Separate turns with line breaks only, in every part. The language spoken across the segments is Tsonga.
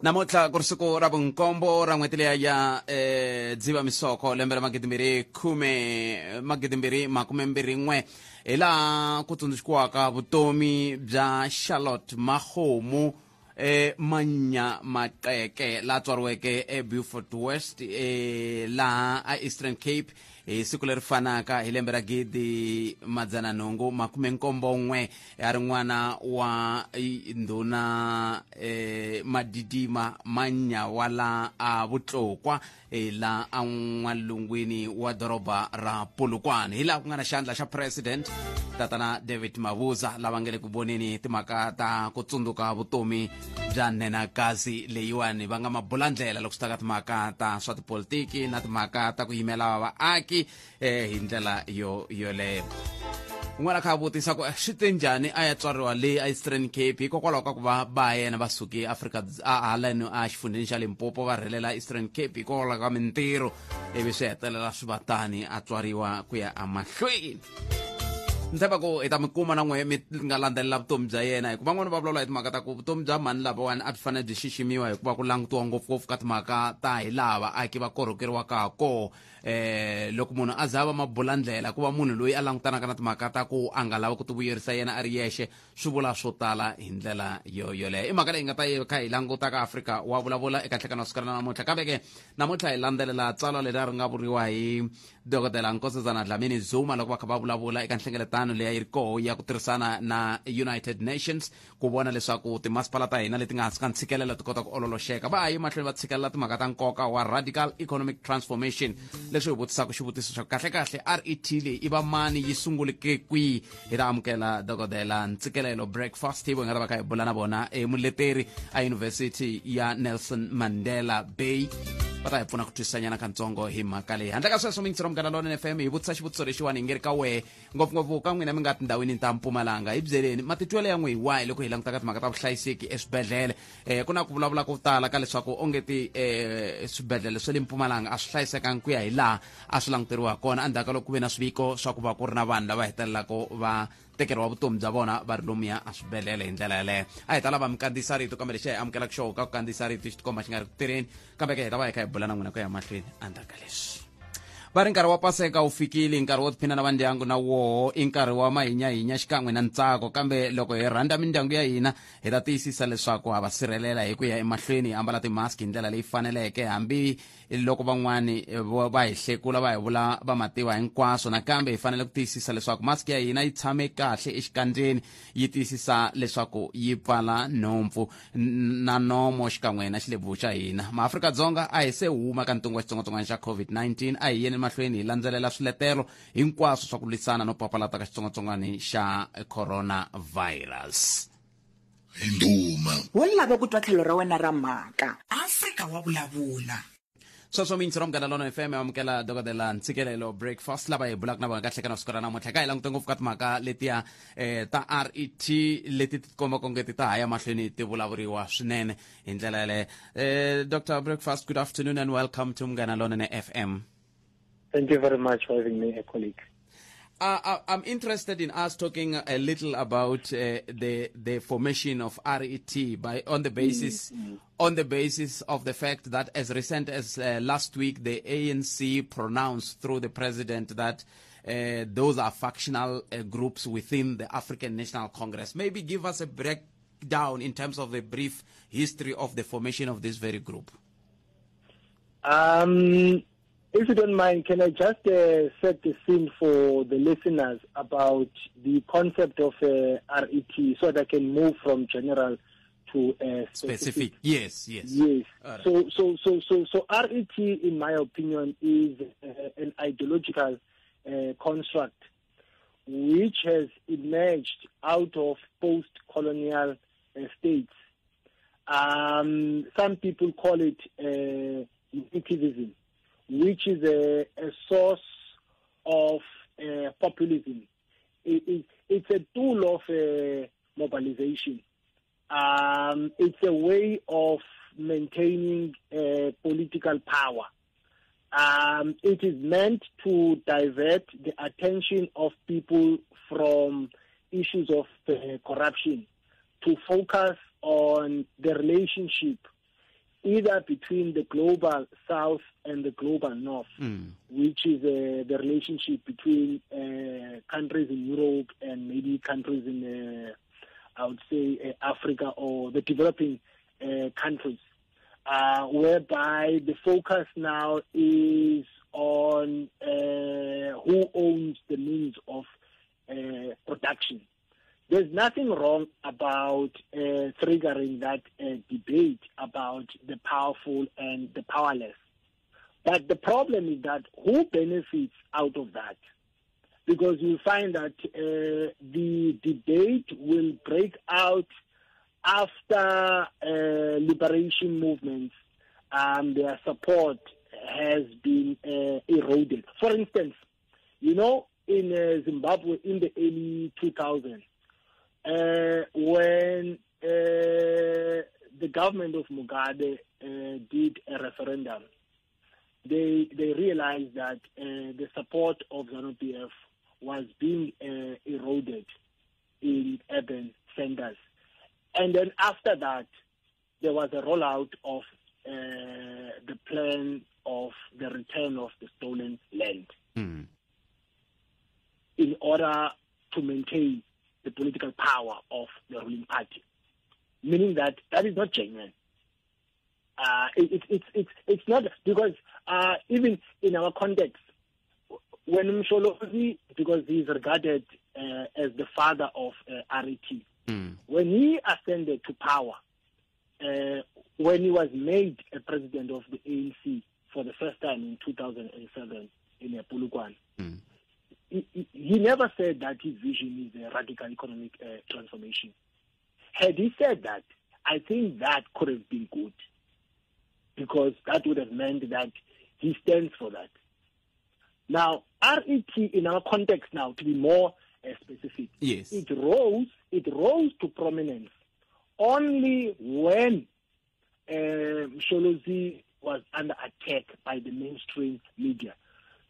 Namuntlha ku ri siku ra vunkombo ra n'hweti leya ya Dzivamisoko lembe ra magidimbirhi khume magidimbirhi makume mbirhi n'we, hi laha ku tsundzuxiwaka vutomi bya Charlotte Makgomo Manya Maqeke, la tswariweke eBeaufort West laha a Eastern Cape hi siku leri fanaka hi lembe ra 1871, a ri n'wana wa ndhuna Madidima Manya wa la a Vutlokwa la a n'walungwini wa doroba ra Polokwane. Hi laha ku nga na xandla xa president Tatana David Mabuza, lava nga le ku voneni timhaka ta ku tsundzuka vutomi bya nhenhakazi leyiwani, va nga mabulandlela loko swi ta ka timhaka ta swa tipolitiki na timhaka ta ku yimela vaaki hi ndlela yo yoleyo. Un'wana kha a vutisa ku swi te njhani a ya tswariwa le a Eastern Cape, hikokwalaho ka ku va ba yena va suke Afrika haleno a xifundzheni xa Limpopo va rhelela Eastern Cape hikokwalaho ka mintirho, ivi swi hetelela swi va tani a tswariwa ku ya emahlweni. Ni tshemba ku hi ta mi kuma na n'we mi nga landzelela vutomi bya yena, hikuva van'wani va vulavula hi timhaka ta ku vutomi bya mhani lavawani a byi fanele byi xiximiwa, hikuva ku langutiwa ngopfungopfu ka timhaka ta hi laha vaaki va korhokeriwaka ha koho. Loko munhu a za va mabulandlela ku va munhu loyi a langutanaka na timhaka ta ku a nga lavi ku tivuyerisa yena a ri yexe, swi vula swo tala hi ndlela yo yoleyo. I mhaka leyi nga ta yi kha hi languta ka Afrika wa Vulavula eka nhlekano wa siku ra namuntlha. Kambe ke namuntlha hi landzelela tsalwa leri a ri nga vuriwa hi Dokodela Nkosazana Dlamini Zuma loko va kha va vulavula eka nhlengeletano leyi a yi ri koho ya ku tirhisana na United Nations ku vona leswaku timasipala ta hina leti nga hansi ka ntshikelelo ti kota ku ololoxeka. Va ha yi mahlweni va tshikelela timhaka ta nkoka wa radical economic transformation. Leswi hi vutisaka xivutiso xa kahle-kahle RET leyi i va mani, yi sunguleke kwihi? Hi ta amukela Dokodela Ntsikelelo Breakfast, hi vo hi nga ta va kha hi bula na vona, muleteri a University ya Nelson Mandela Bay. Va ta hi pfuna ku twisisanyana kantsongo hi mhaka leyi. Handle ka sweswo, mintshiro Munghana Lonene FM, hi vutisa xivutiso lexiwani hi nge ri ka wehe, ngopfungopfu ka n'wina mi nga tindhawini ta Mpumalanga, hi byeleni matitwelo ya n'wi hi wahi loko hi languta ka timhaka ta vuhlayiseki eswibedhlele. Ku na ku vulavula ko tala ka leswaku onge ti swibedhlele swa le Mpumalanga a swi hlayisekangi ku ya hi laha a swi languteriwa kona, endzhaku ka loko ku ve na swiviko swa ku va ku ri na vanhu lava hetelelaka va tekeriwa vutomi bya vona va ri lomuya a swibedhlele hi ndlela yaleyo. A hi ta lava mi kandziyisa rito, kambe lexi a hi amukelaka xoho ka ku kandziyisa rito xi tikomba xi nga ri ku tirheni, kambe ke hi ta va hi kha hi bula na n'wina ku ya mahlweni endzhaku ka leswi. Va ri nkarhi wa Paseka wu fikile, nkarhi wo tiphina na vandyangu na woho i nkarhi wa mahinyahinya xikan'we na ntsako. Kambe loko hi rhandza mindyangu ya hina, hi ta tiyisisa leswaku ha va sirhelela hi ku ya emahlweni hi ambala timask hi ndlela leyi faneleke, hambi loko van'wani va hi hlekula va hi vula va mativa hinkwaswo. Nakambe hi fanele ku tiyisisa leswaku mask ya hina yi tshame kahle exikandzeni, yi tiyisisa leswaku yi pfala nhompfu na nomo xikan'we na xilebvu xa hina. MaAfrika-Dzonga, a hi se huma ka ntungu wa xitsongwatsongwana xa COVID-19. A hi yeni mahlweni hi landzelela swiletelo hinkwaswo swa ku lwisana no papalata ka xitsongwatsongwana xa coronavirus.
Hi ndhuma.
Wo lava ku twa tlhelo ra wena ra mhaka.
Afrika wa vulavula.
Sweswo mintsi ra Munghana Lona FM, amukela Dokodela Ntsikelelo Breakfast, lava hi bulaka na vona kahle kana siku ra namuntlha. Ka hi langute ngopfu ka timhaka letiya ta RET leti ti tikomba konge ti ta ha ya mahlweni ti vulavuriwa swinene hi ndlela yaleyo. Dr Breakfast, good afternoon and welcome to Munghana Lonene FM.
Thank you very much for having me, a colleague.
I'm interested in us talking a little about the formation of RET by on the basis on the basis of the fact that as recent as last week, the ANC pronounced through the president that those are factional groups within the African National Congress. Maybe give us a breakdown in terms of the brief history of the formation of this very group.
If you don't mind, can I just set the scene for the listeners about the concept of RET so that I can move from general to
specific?
Specific.
Yes, yes.
Yes.
All right.
RET, in my opinion, is an ideological construct which has emerged out of post-colonial states. Some people call it nativism, which is a source of populism. It's a tool of mobilization. It's a way of maintaining political power. It is meant to divert the attention of people from issues of corruption to focus on the relationship either between the global south and the global north, which is the relationship between countries in Europe and maybe countries in, I would say, Africa or the developing countries, whereby the focus now is on who owns the means of production. There's nothing wrong about triggering that debate about the powerful and the powerless. But the problem is that who benefits out of that? Because you find that the debate will break out after liberation movements, their support has been eroded. For instance, you know, in Zimbabwe in the early 2000s, when the government of Mugabe did a referendum, they realized that the support of ZANU-PF was being eroded in urban centers. And then after that, there was a rollout of the plan of the return of the stolen land in order to maintain the political power of the ruling party, meaning that that is not genuine. It's not, because even in our context, when Msholozi, because he is regarded as the father of RET, when he ascended to power, when he was made a president of the ANC for the first time in 2007 in Polokwane, he never said that his vision is a radical economic transformation. Had he said that, I think that could have been good, because that would have meant that he stands for that. Now, RET in our context now, to be more specific,
yes,
it rose to prominence only when Msholozi was under attack by the mainstream media.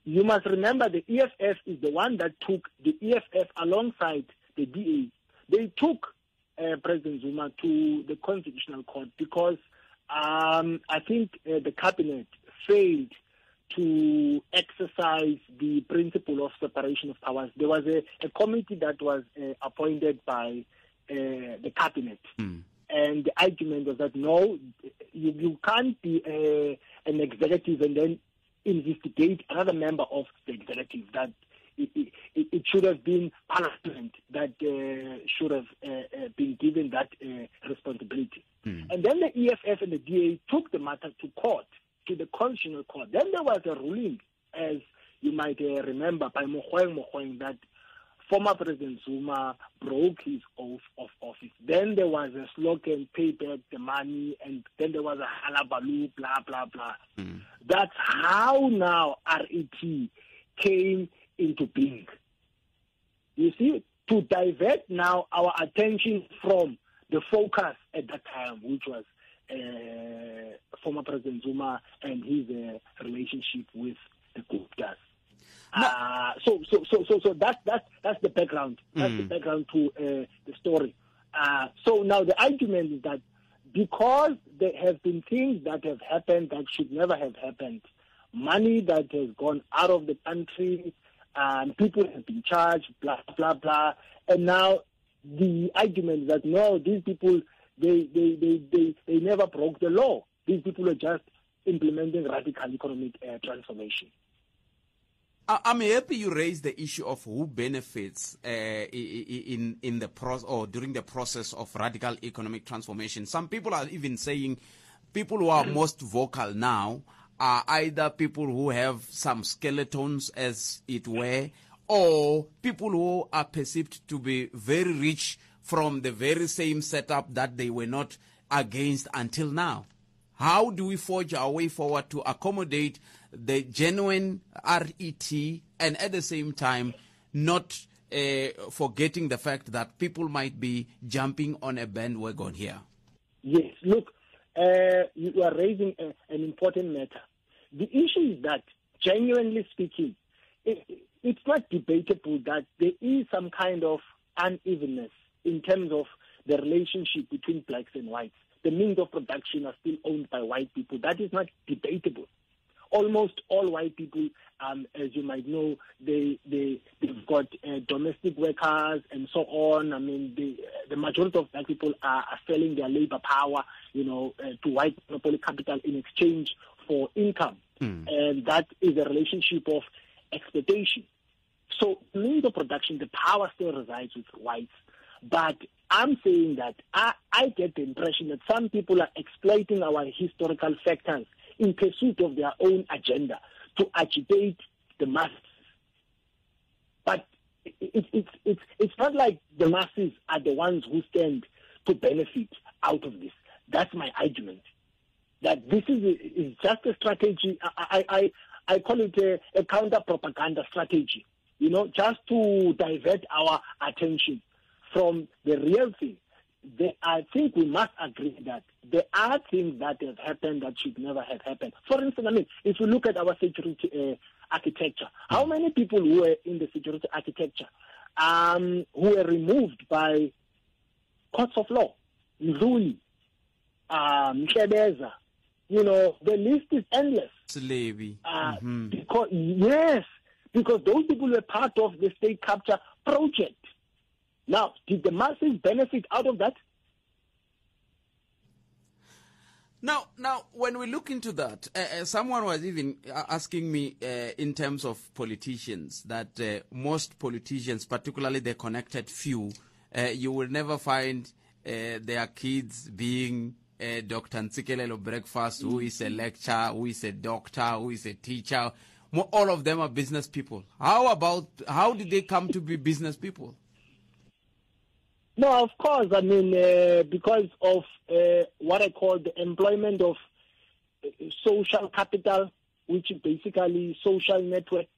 You must remember the EFF is the one that took the EFF alongside the DA. They took President Zuma to the Constitutional Court because I think the cabinet failed to exercise the principle of separation of powers. There was a committee that was appointed by the cabinet. And the argument was that, no, you can't be an executive and then investigate another member of the executive. That it should have been Parliament that should have been given that responsibility. And then the EFF and the DA took the matter to court, to the Constitutional Court. Then there was a ruling, as you might remember, by Mogoeng Mogoeng, that former President Zuma broke his oath of office. Then there was a slogan, pay back the money, and then there was a halabaloo, blah, blah, blah. That's how now RET came into being. You see, to divert now our attention from the focus at that time, which was former President Zuma and his relationship with the Guptas. So that's the background. That's the background to the story. So now the argument is that because there have been things that have happened that should never have happened, money that has gone out of the country, and people have been charged, blah blah blah, and now the argument is that no, these people they never broke the law. These people are just implementing radical economic transformation.
I'm happy you raised the issue of who benefits in the process or during the process of radical economic transformation. Some people are even saying people who are most vocal now are either people who have some skeletons, as it were, or people who are perceived to be very rich from the very same setup that they were not against until now. How do we forge our way forward to accommodate the genuine RET and at the same time not forgetting the fact that people might be jumping on a bandwagon here?
Yes, look, you are raising an important matter. The issue is that, genuinely speaking, it's not debatable that there is some kind of unevenness in terms of the relationship between blacks and whites. the means of production are still owned by white people. That is not debatable. Almost all white people, as you might know, they've got domestic workers and so on. I mean, the majority of black people are selling their labor power, you know, to white monopoly capital in exchange for income. And that is a relationship of exploitation. So means of production, the power still resides with whites. But I'm saying that I get the impression that some people are exploiting our historical factors in pursuit of their own agenda to agitate the masses. But it's not like the masses are the ones who stand to benefit out of this. That's my argument. That this is just a strategy. I call it a counter-propaganda strategy, you know, just to divert our attention from the real thing. I think we must agree that there are things that have happened that should never have happened. For instance, I mean, if you look at our security architecture, how many people who were in the security architecture who were removed by courts of law? Mzuli, Mhlebeza, you know, the list is endless.
Selebi.
Because those people were part of the state capture project. Now, did the masses benefit out of that?
Now, when we look into that, someone was even asking me in terms of politicians that most politicians, particularly the connected few, you will never find their kids being Dr. Ntsikelelo Breakfast, who is a lecturer, who is a doctor, who is a teacher. All of them are business people. How did they come to be business people?
No, of course. I mean, because of what I call the employment of social capital, which is basically social networks,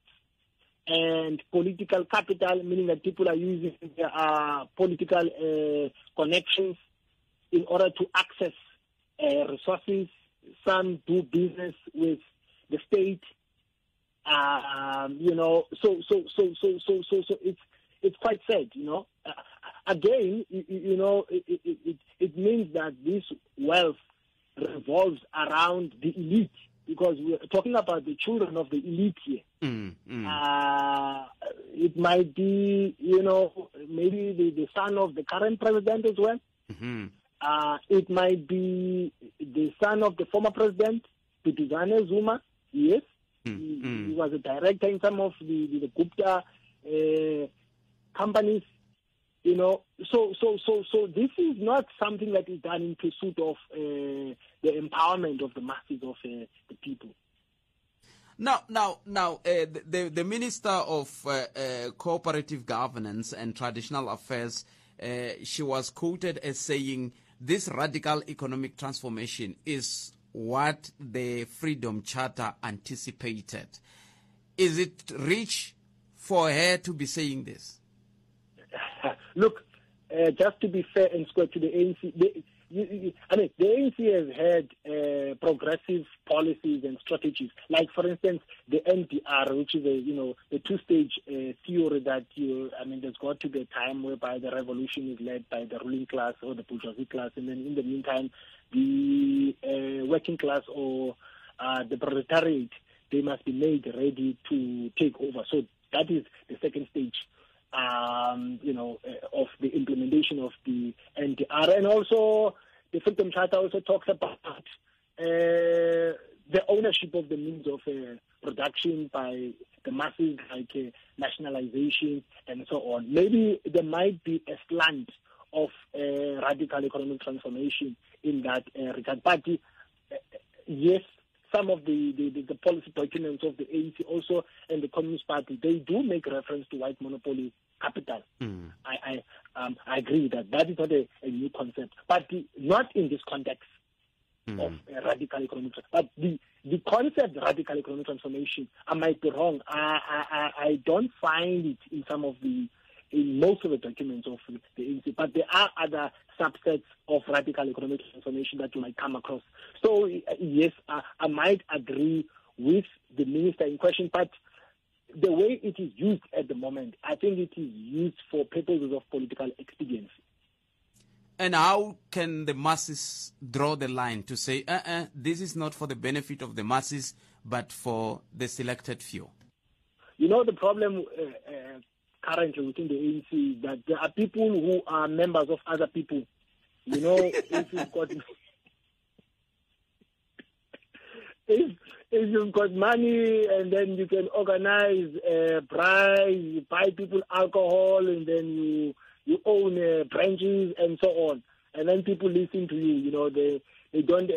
and political capital, meaning that people are using their political connections in order to access resources. Some do business with the state, you know. So it's quite sad, you know. Again, you know, it means that this wealth revolves around the elite, because we're talking about the children of the elite here. It might be, you know, maybe the son of the current president as well. Mm-hmm. It might be the son of the former president, Duduzane Zuma. Yes, he was a director in some of the Gupta companies. You know, so this is not something that is done in pursuit of the empowerment of the masses of the people.
Now, the Minister of Cooperative Governance and Traditional Affairs, she was quoted as saying, "This radical economic transformation is what the Freedom Charter anticipated." Is it rich for her to be saying this?
Look, just to be fair and square to the ANC, the ANC has had progressive policies and strategies. Like, for instance, the NDR, which is the two-stage theory that there's got to be a time whereby the revolution is led by the ruling class or the bourgeoisie class, and then in the meantime, the working class or the proletariat, they must be made ready to take over. So that is the second stage, of the implementation of the NDR. And also, the Freedom Charter also talks about the ownership of the means of production by the masses, like nationalization and so on. Maybe there might be a slant of radical economic transformation in that regard. But yes, some of the policy documents of the ANC also and the Communist Party, they do make reference to white monopoly capital. I agree that that is not a new concept, but not in this context of radical economic. But the concept radical economic transformation, I might be wrong. I don't find it in some of the in most of the documents of the ANC, but there are other subsets of radical economic transformation that you might come across. So, yes, I might agree with the minister in question, but the way it is used at the moment, I think it is used for purposes of political expediency.
And how can the masses draw the line to say, uh-uh, this is not for the benefit of the masses, but for the selected few?
You know, the problem currently within the ANC is that there are people who are members of other people. You know, if you've got if you've got money and then you can organize bribes, buy people alcohol, and then you own branches and so on, and then people listen to you. You know, they don't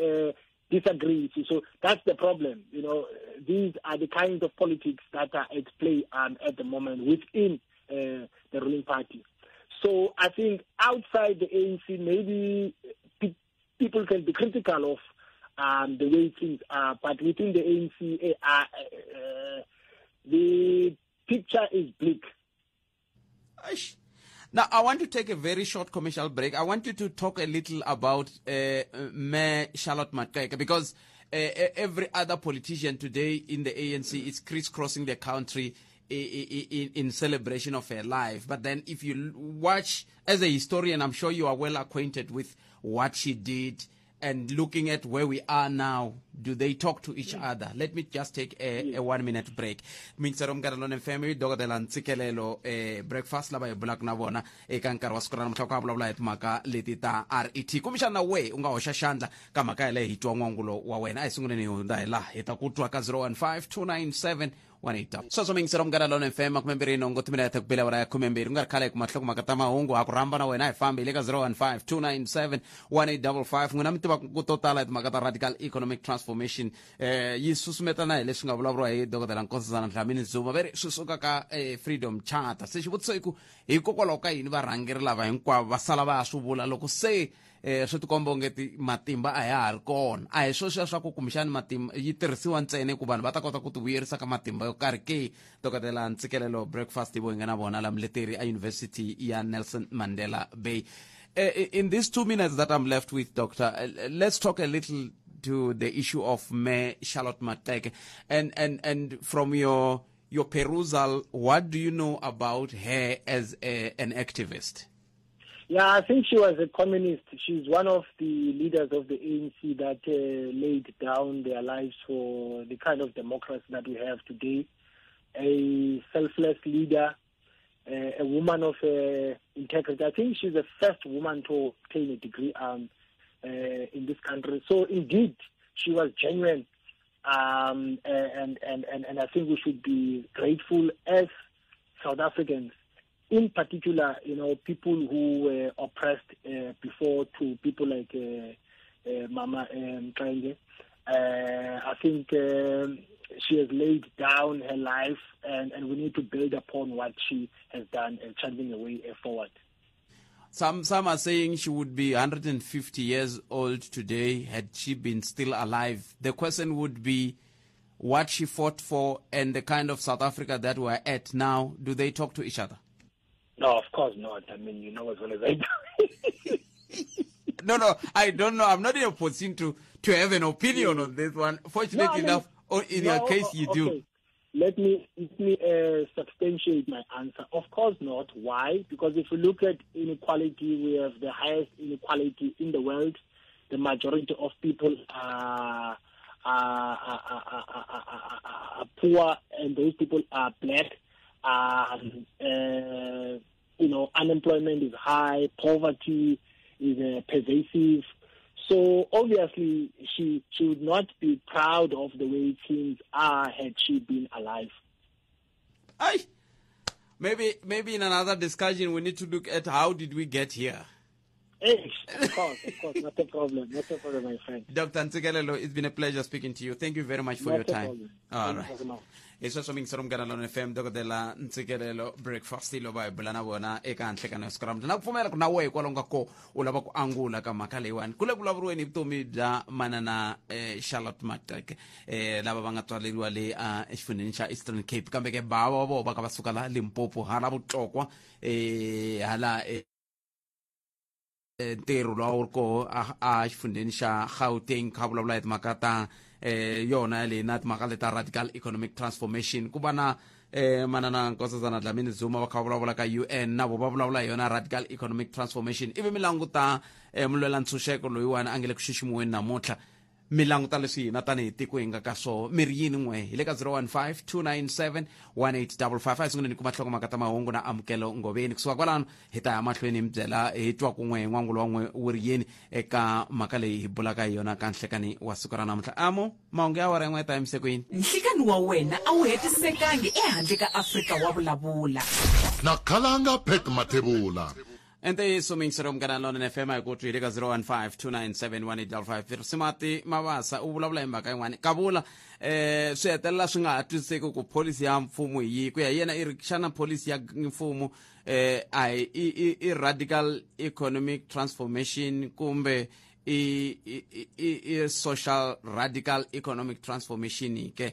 disagree. So that's the problem. You know, these are the kinds of politics that are at play at the moment within the ruling party. So I think outside the ANC, maybe people can be critical of the way things are, but within the ANC, the picture is bleak.
Now, I want to take a very short commercial break. I want you to talk a little about Mayor Charlotte Maxeke, because every other politician today in the ANC is crisscrossing the country in celebration of her life. But then if you watch, as a historian, I'm sure you are well acquainted with what she did, and looking at where we are now, do they talk to each other? Let me just take a 1 minute break. Mintsero Munghana Lonene FM, Dokodela Ntsikelelo, breakfast lava hi bulaka na vona eka nkarhi wa siku ra namuntlha ku vulavula hi timhaka leti ta RET. Kumbexana we u nga hoxa xandla ka mhaka yaleyo hi twa n'wangulo wa wena. A hi sunguleni hi hundza hi laha hi ta ku twa ka 015 297 18. Sweswo mingisero Munghana Lonene FM 28 timinete ku bela awara ya 12 ku nga ri khale hi kuma nhlokomhaka ta mahungu. Ha ku rhamba na wena hi fambi hi le ka 015 297 1855. N'wina mi tiva ku to tala hi timhaka ta radical economic transformation, yi susumetana hi leswi nga vulavuriwa hi Dokodela Nkosazana Dlamini Zuma, va ri swi suka ka Freedom Charter. Se xivutiso i ku hikokwalaho ka yini varhangeri lava hinkwavo va sala va ya swi vula loko se swi tikomba onge matimba a ya ha ri kona? A hi sweswiya swa ku kumbexani matimba yi tirhisiwa ntsena ku vanhu va ta kota ku ti vuyerisa ka matimba yo karhi ke? Dokodela Ntsikelelo breakfast vo hi nga na vona la muleteri a University ya Nelson Mandela Bay. In these 2 minutes that I'm left with, Doctor, let's talk a little to the issue of Mayor Charlotte Maxeke, and from your perusal, what do you know about her as an activist?
Yeah, I think she was a communist. She's one of the leaders of the ANC that laid down their lives for the kind of democracy that we have today. A selfless leader, a woman of integrity. I think she's the first woman to obtain a degree in this country. So indeed, she was genuine. And I think we should be grateful as South Africans, in particular, you know, people who were oppressed before, to people like Mama Mxenge. I think she has laid down her life, and we need to build upon what she has done and charging a way forward.
Some are saying she would be 150 years old today had she been still alive. The question would be what she fought for and the kind of South Africa that we're at now, do they talk to each other?
No, of course not. I mean, you know as well as I do.
No, I don't know. I'm not in a position to have an opinion on this one. Fortunately enough, in your case, you do.
Let me substantiate my answer. Of course not. Why? Because if you look at inequality, we have the highest inequality in the world. The majority of people are poor, and those people are black. You know, unemployment is high, poverty is pervasive. So obviously she would not be proud of the way things are had she been alive.
Aye. Maybe in another discussion we need to look at how did we get here.
Hey, of course, not a problem, my friend.
Dr. Ntsikelelo, it's been a pleasure speaking to you. Thank you very much for your time. All right. Hi sweswo mingisero Munghana Lonene FM, Dokodela Ntsikelelo breakfast lova hi bula na vona eka nhlekano ya siku ra na ku pfumela ku na wehe kwalomu ka ko u lava ku angula ka mhaka leyiwani ku le ku vulavuriweni hi vutomi bya manana Charlotte Maxeke, lava va nga tswaleriwa le exifundzheni xa Eastern Cape, kambe ke bava wa vona va ka va suka la Limpopo hala Vutlokwa, hala ntirho lowu wu ri koho a xifundzheni xa Gauteng, kha vulavula hi timhaka ta yona yaleyi na timhaka leta radical economic transformation. Ku va na Manana Nkosazana Dlamini Zuma va kha va vulavula ka UN, na vo va vulavula hi yona radical economic transformation. Ivi mi languta mulwela ntshunxeko loyiwani a nge le ku xiximiweni namuntlha, mi languta leswi hina tanihi tiko hi nga ka swoho, mi ri yini n'we? Hi le ka 015 297 1855. A hi sunguleni kuma nhlokomhaka ta mahungu na Amukelo Ngoveni. Kusuka kwalano hi ta ya mahlweni hi mi byela, hi twa kun'we hi n'wangulo wa n'we wu ri yini eka mhaka leyi hi bulaka hi yona ka nhlekani wa siku ra namuntlha. Amo, mahungu ya awara yin'we ya ta yimise ku yini?
Nhlikani wa wena a wu hetisekangi ehandle ka Afrika wa vulavula.
Na khalanga Pat Mathebula.
Ntiyiso miyingisero Munghana Lonene FM, hi ku twi hi le ka 015 297 1855. Risimati Mabasa u vulavula hi mhaka yin'wana kavula swi hetelela swi nga ha twisiseki ku pholisi ya mfumo hi yihi. Ku ya hi yena i ri, xana pholisi ya mfumo a hi i radical economic transformation kumbe i social radical economic transformation ke?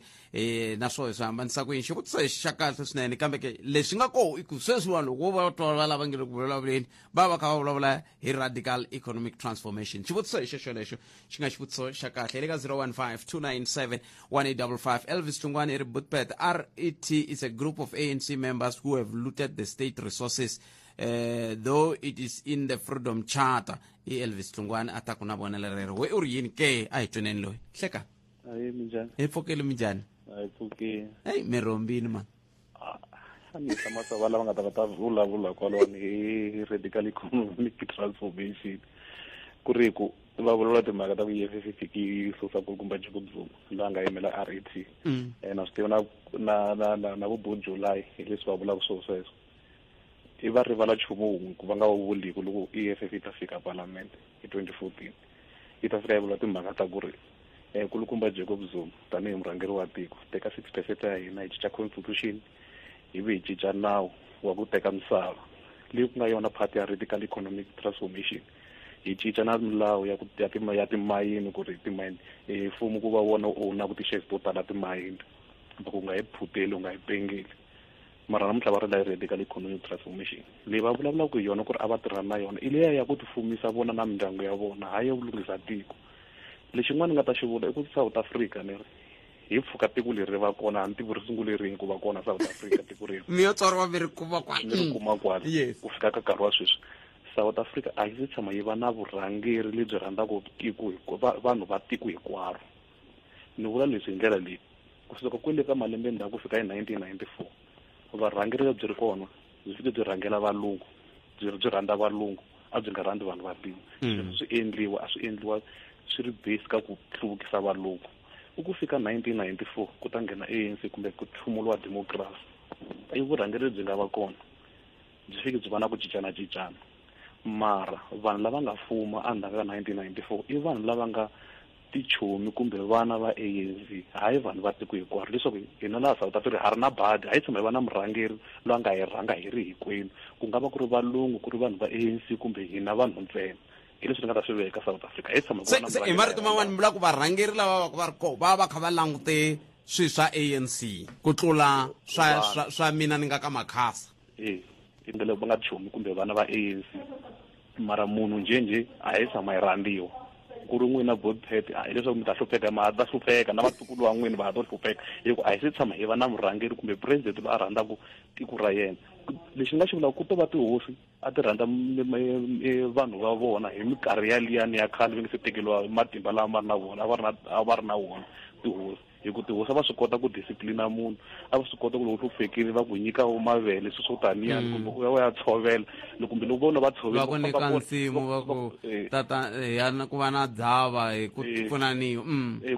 Naswona swi hambanisa ku yini? Xivutiso lexi xa kahle swinene, kambe ke leswi nga koho i ku sweswiwani loko wo va twa va lava nge le ku vulavuleni, va va kha va vulavula hi radical economic transformation. Xivutiso hi xexo lexo xi nga xivutiso xa kahle. Hi le ka 015 297 1855. Elvis Hlungwani i ri, Butpet, RET is a group of ANC members who have looted the state resources, though it is in the Freedom Charter. I Elvis Hlungwani a ta ku na vonelo rero. We u ri yini ke? A hi tweneni loyi. Hleka.
Ayi, minjhani?
Hi pfukile, minjhani?
A hi pfukile.
Eyi, mi rhombini mani.
A ni hlamasa va lava nga ta va ta vulavula kwalawani hi radical economic transformation, ku ri ku va vulavula timhaka ta ku EFF yi fiki yi susa kulukumba Jacob Zuma loyi a nga yimela RET. Na swi tiva na vo Bo July hi leswi va vulaka swona sweswo. I va rivala nchumu wun'we ku va nga wu vuliku. Loko EFF yi ta fika palamende hi 2014, yi ta fika yi vula timhaka ta ku ri kulukumba Jacob Zuma tanihi murhangeri wa tiko, teka 6% ya hina, hi cinca constitution, hi vi hi cinca nawu wa ku teka misava leyi ku nga yona part ya radical economic transformation, hi cinca na milawu ya ku ya timayini, ku ri timayini mfumo ku va wona u ownaku ti-shares to tala timayini, ku nga hi phuteli, u nga hi pengeli. Mara namuntlha va ri la radical economic transformation leyi va vulavulaka hi yona, ku ri a va tirhana na yona, i leya ya ku tifumisa vona na mindyangu ya vona, hayi yo lunghisa tiko. Lexin'wana ni nga ta xi vula i ku South Africa, ni ri hi pfuka tiko leri ri va kona, a ni tivi ri sungule rini ku va kona South Africa tiko reri.
Mi yo tswariwa mi ri kuma kwala.
Mi ri kuma kwala.
Yes.
Ku fika ka nkarhi wa sweswi, South Africa a yi se tshama yi va na vurhangeri lebyi rhandzaka tiko, vanhu va tiko hinkwaro. Ni vula leswi hi ndlela leyi: kusuka kwele ka malembe ndzhaku ku fika hi 1994, varhangeri lebyi ri kona byi fike byi rhangela valungu, byi rhandza valungu, a byi nga rhandzi vanhu vantima. Sweswo swi endliwa, a swi endliwa swi ri base ka ku hluvukisa valungu. I ku fika 1994 ku ta nghena ANC kumbe ku hlumuliwa democracy, i vurhangeri lebyi nga va kona byi fike byi va na ku cincana cincana. Mara vanhu lava nga fuma endzhaku ka 1994 i vanhu lava nga tichomi kumbe vana va ANC, hayi vanhu va tiko hinkwaro. Leswaku hina laha South Africa ha ri na badi, a yi tshama hi va na murhangeri loyi a nga hi rhanga hi ri hinkwenu, ku nga va ku ri valungu, ku ri vanhu va ANC, kumbe hina vanhu ntsena. Hi leswi ni nga ta swi veka, South Africa a yi tshama ku va na
Se hi marito man'wani mi vula ku varhangeri lava va ku va ri koho va va kha va langute swilo swa ANC ku tlula swa mina ni nga ka makhasa.
E, i ndlela va nga chomi kumbe vana va ANC. Mara munhu njhenjhe a hi tshama hi rhandziwa ku ri n'wina Botpet, a hileswaku mi ta hlupheka, ma ta hlupheka na vatukulu va n'wina va ha to hlupheka, hi ku a hi se tshama hi va na murhangeri kumbe president loyi a rhandzaka tiko ra yena. Lexi nga xi vulaka, ku to va tihosi a ti rhandza vanhu va vona hi minkarhi ya liyani ya khale, va nga se tekeriwa matimba lama va ri na vona, a va ri na wona tihosi, hi ku tihosi a va swi kota ku disciplina munhu, a va swi kota ku loko u hluphekile va ku nyika mavele, swilo swo taniyani, kumbe u ya u ya tshovela, kumbe loko vona va tshovela
va ku nyika nsimu, va ku tata ya ku va na dzava hi ku pfunaniwa.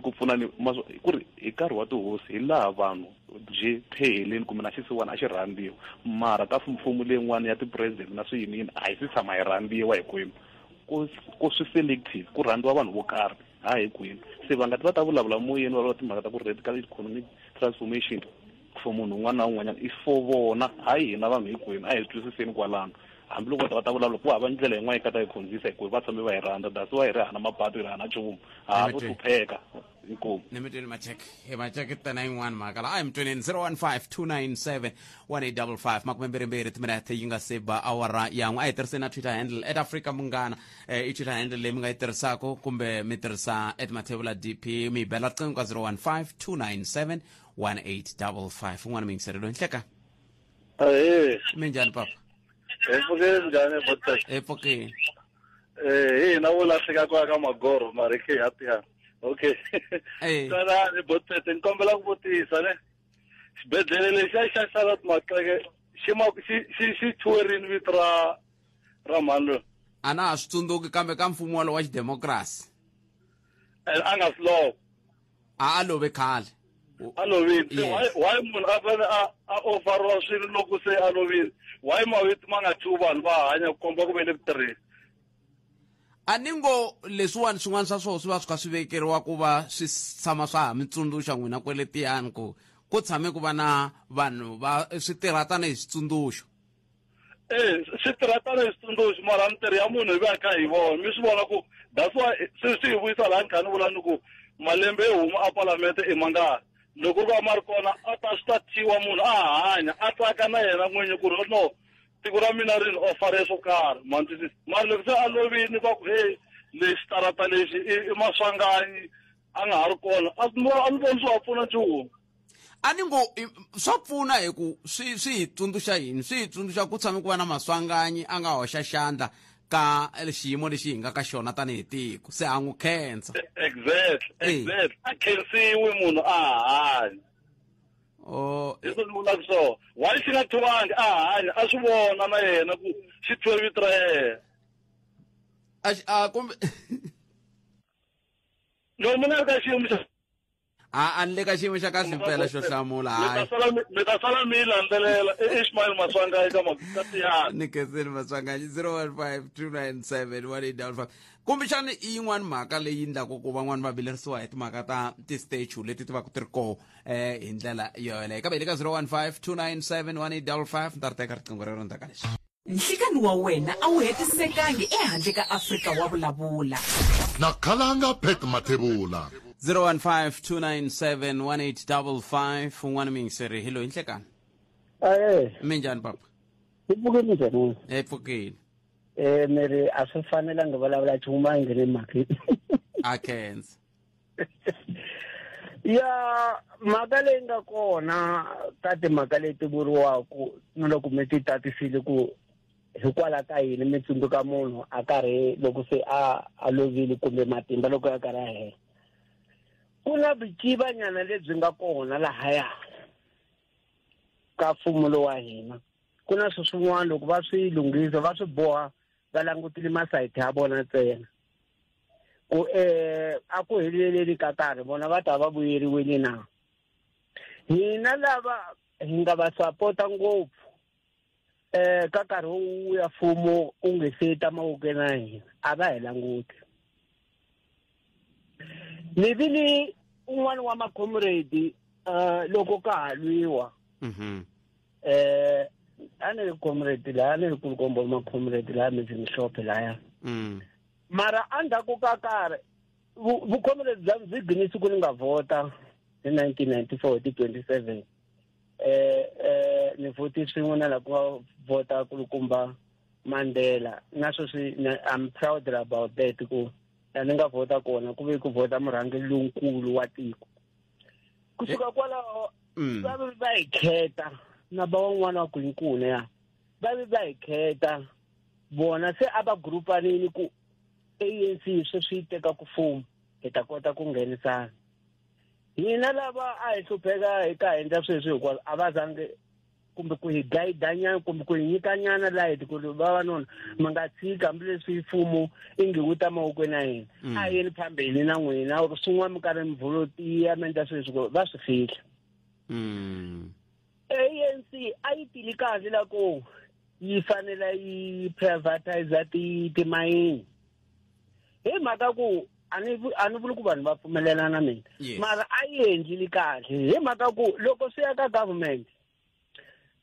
Ku pfunaniwa ku ri hi nkarhi wa tihosi, hi laha vanhu byi pheheleni kumbe na xisiwana a xi rhandziwa. Mara ka mfumo leyin'wana ya ti-president na swiyiniyini, a hi se tshama hi rhandziwa hinkwenu, ku swi selective, ku rhandziwa vanhu vo karhi, hayi hinkwenu. Se va nga ti va ta vulavula moyeni, va vulavula timhaka ta ku radical economic transformation for munhu un'wana na un'wanyana, i for vona, hayi hina vanhu hinkwenu. A hi twisiseni kwalano. Hambiloko va ta va ta vulavula, ku hava ndlela yin'wana yi ka ta hi khondzisa, hikuva va tshame va hi rhandza. That's why hi ri hana mapatu, hi ri hana nchumu, ha ha to hlupheka. Inkomu.
Ni mi twini macheke hi macheke tana yin'wana mhaka la a hi mi tweneni 015 297 1855 22 timinete yi nga se ba awara yan'we. A hi tirhiseni na Twitter handle @AfricaMunghana. I Twitter handle leyi mi nga yi tirhisaka kumbe mi tirhisa @MathebulaDP, mi hi bela riqingho ka 015 297 1855. Un'wana muyingiseri loyi, nhleka.
Ahee.
Minjhani, papa?
Hi pfukeni, njhani, Botek?
Hi pfukeni.
Hi hina vo lahleka ku ya ka magorho mara khe ha tiya. Okay. Twanani, Botet, ni kombela ku vutisa ne. Xibedhlele lexi xa Charlotte Maxeke xi ma xi xi xi thyiwe rini vito ra mhani loyi?
A na ha swi tsundzuki, kambe ka mfumo walowo wa xidemokirasi.
And a nga swi lova.
A love khale.
A lovile. Se why munhu a fanele a ofariwa swilo loko se a lovile? Why mavito ma nga thyiwi vanhu va hanya ku komba ku ve le ku tirheni?
A ni ngo leswiwani swin'wana swa swona swi va swi kha swi vekeriwa ku va swi tshama swa ha mi tsundzuxa n'wina kwele tiyani ku tshame ku va na vanhu va swi tirha tanihi xitsundzuxo.
E swi tirha tanihi xitsundzuxo, mara mintirho ya munhu hi va hi kha hi vona, mi swi vona ku that's why swi hi vuyisa laha ni kha ni vula ni ku malembe yo huma a palamente i mangani. Loko ri va ma ri kona, a ta swi ta thyiwa munhu a hanya, a tsaka na yena n'winyi ku ri no, tiko ra mina ri ni ofare swo karhi, ma ni twisisa. Mara loko se a lovini, va ku hey, lexi tarata lexi i Maswanganyi, a nga ha ri kona, a ni voni swi wa pfuna nchumu.
A ni ngo swa pfuna hi ku swi hi tsundzuxa yini? Swi hi tsundzuxa ku tshame ku va na Maswanganyi a nga hoxa xandla ka xiyimo lexi hi nga ka xona tanihi tiko, se ha n'wi khensa.
Exactly, a khensiwi munhu a hanya.
Oh.
Hi swi ni vulaka swona, why xi nga thyiwangi a hanya, a swi vona na yena ku xi thyiwe vito ra yena?
A kumbe
Loko mi nga ri ka xiyimo xa
A ni le ka xiyimo xa kahle mpela xo hlamula, hayi.
Mi ta sala mi yi landzelela. I Ishmael Maswanganyi ka Makatiyana.
Ni khenseni, Maswanganyi. 015 297 1855. Kumbexani i yin'wani mhaka leyi endlaku ku van'wani va vilerisiwa hi timhaka ta ti-statue leti ti va ku ti ri koho hi ndlela yoyoleyo. Kambe hi le ka 015 297 1855, ni ta ri teka riqingho rero ndzhaku ka leswi.
Nhlikani wa wena a wu hetisekangi ehandle ka Afrika wa Vulavula.
Na khalanga Pat Mathebula.
015 297 1855. Un'wana muyingiseri hi loyi, nhlekani.
Ae.
Minjhani, papa?
Hi pfukile, njhani?
Hi pfukile.
Mi ri a swi fanelangi vulavula nchumu a nghene mhakeni.
A khensa.
Ya mhaka leyi nga kona ka timhaka leti vuriwaku na loko mi ti tatisile ku hikwalaho ka yini mi tsundzuka munhu a karhi loko se a lovile kumbe matimba loko ya karhi a hela, ku na vucivanyana lebyi nga kona lahaya ka mfumo lowu wa hina. Ku na swilo swin'wana loko va swi lunghisa, va swi boha va langutile masayiti ya vona ntsena ku a ku heleleni ka nkarhi vona va ta va vuyeriwile na hina lava hi nga va sapota ngopfu ka nkarhi wu ya mfumo u nge se ta mavokweni ya hina, a va hi languti. Ni vile un'wana wa macomrade loko ka ha lwiwa. A ni ri comrade laya, ni ri kulukomba macomrade laya Mizimhlophe laya. Mara endzhaku ka nkarhi vucomrade bya byi gcine siku ni nga vhota hi 1994 hi ti 27, ni vhoti swin'we na la ku nga vhota kulukumba Mandela. Na sweswi I'm proud about that ku la ni nga vhota kona ku ve ku vhota murhangeri lonkulu wa tiko. Kusuka kwalaho va ve va hi kheta na va van'wana wa ku hinkulu ya va ve va hi kheta vona se a va grupanini ku ANC sweswi yi teka ku fuma, hi ta kota ku nghenisana. Hina lava a hi hlupheka hi ka endla sweswi hinkwaswo, a va zangi kumbe ku hi gayidanyana kumbe ku hi nyikanyana light ku ri vavanuna mi nga tshiki, hambileswi mfumo i nge wu ta mavokweni ya hina. A yeni phambili na n'wina or swin'wana mi karhi mi vholotiya mi endla sweswi ku va swi fihla. ANC a yi tili kahle la ku yi fanele yi privatize timayini hi mhaka ku a ni vuli ku vanhu va pfumelelana na mina. Mara a yi endlile kahle hi mhaka ku loko swi ya ka government,